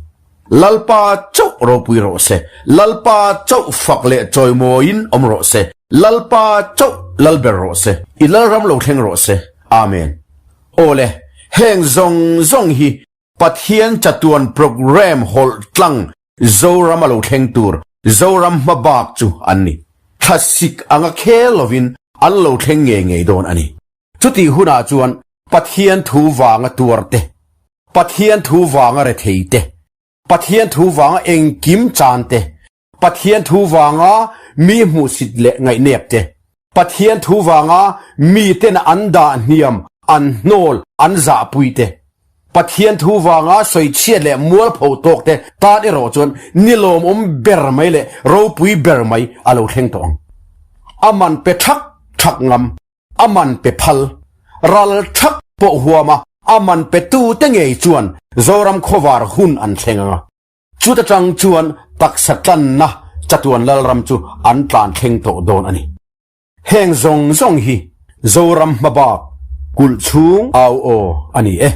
Lalpa chauh ropui rawh se, Lalpa chauh fak leh chawimawiin awm rawh se, Lalpa chauh lal ber rawh se, i lalram lo thleng rawh se. Amen. Awle, heng zawng zawng hi Pathian chatuan programme hawlh tlang Zoram a lo thleng tur Zoram hma bak chu an ni. Thlasik anga khel lovin an lo thleng ngei ngei dawn a ni. Chutih hunah chuan Pathian thu vanga tuar te, Pathian thu vanga rethei te, Pathian thu vanga engkim chan te, Pathian thu vanga mi hmuhsit leh ngaihnep te, Pathian thu vanga miten an dah hniam, an hnawl, an zahpui te, Pathian thu vanga sawichhiat leh mualpho tawk te tan erawh chuan ni lawmawm ber mai leh ropui ber mai a lo thleng tawh ang. A man pe thak thak ngam, a man pe phal, ral thak pawh huama a man pe tute ngei chuan Zoram khawvar hun an thleng ang a. Chuta tang chuan taksa tlanna chatuan lalram chu an tlan thleng tawh dawn a ni. Heng zawng zawng hi Zoram hmabak kulh chhung au aw a ni e.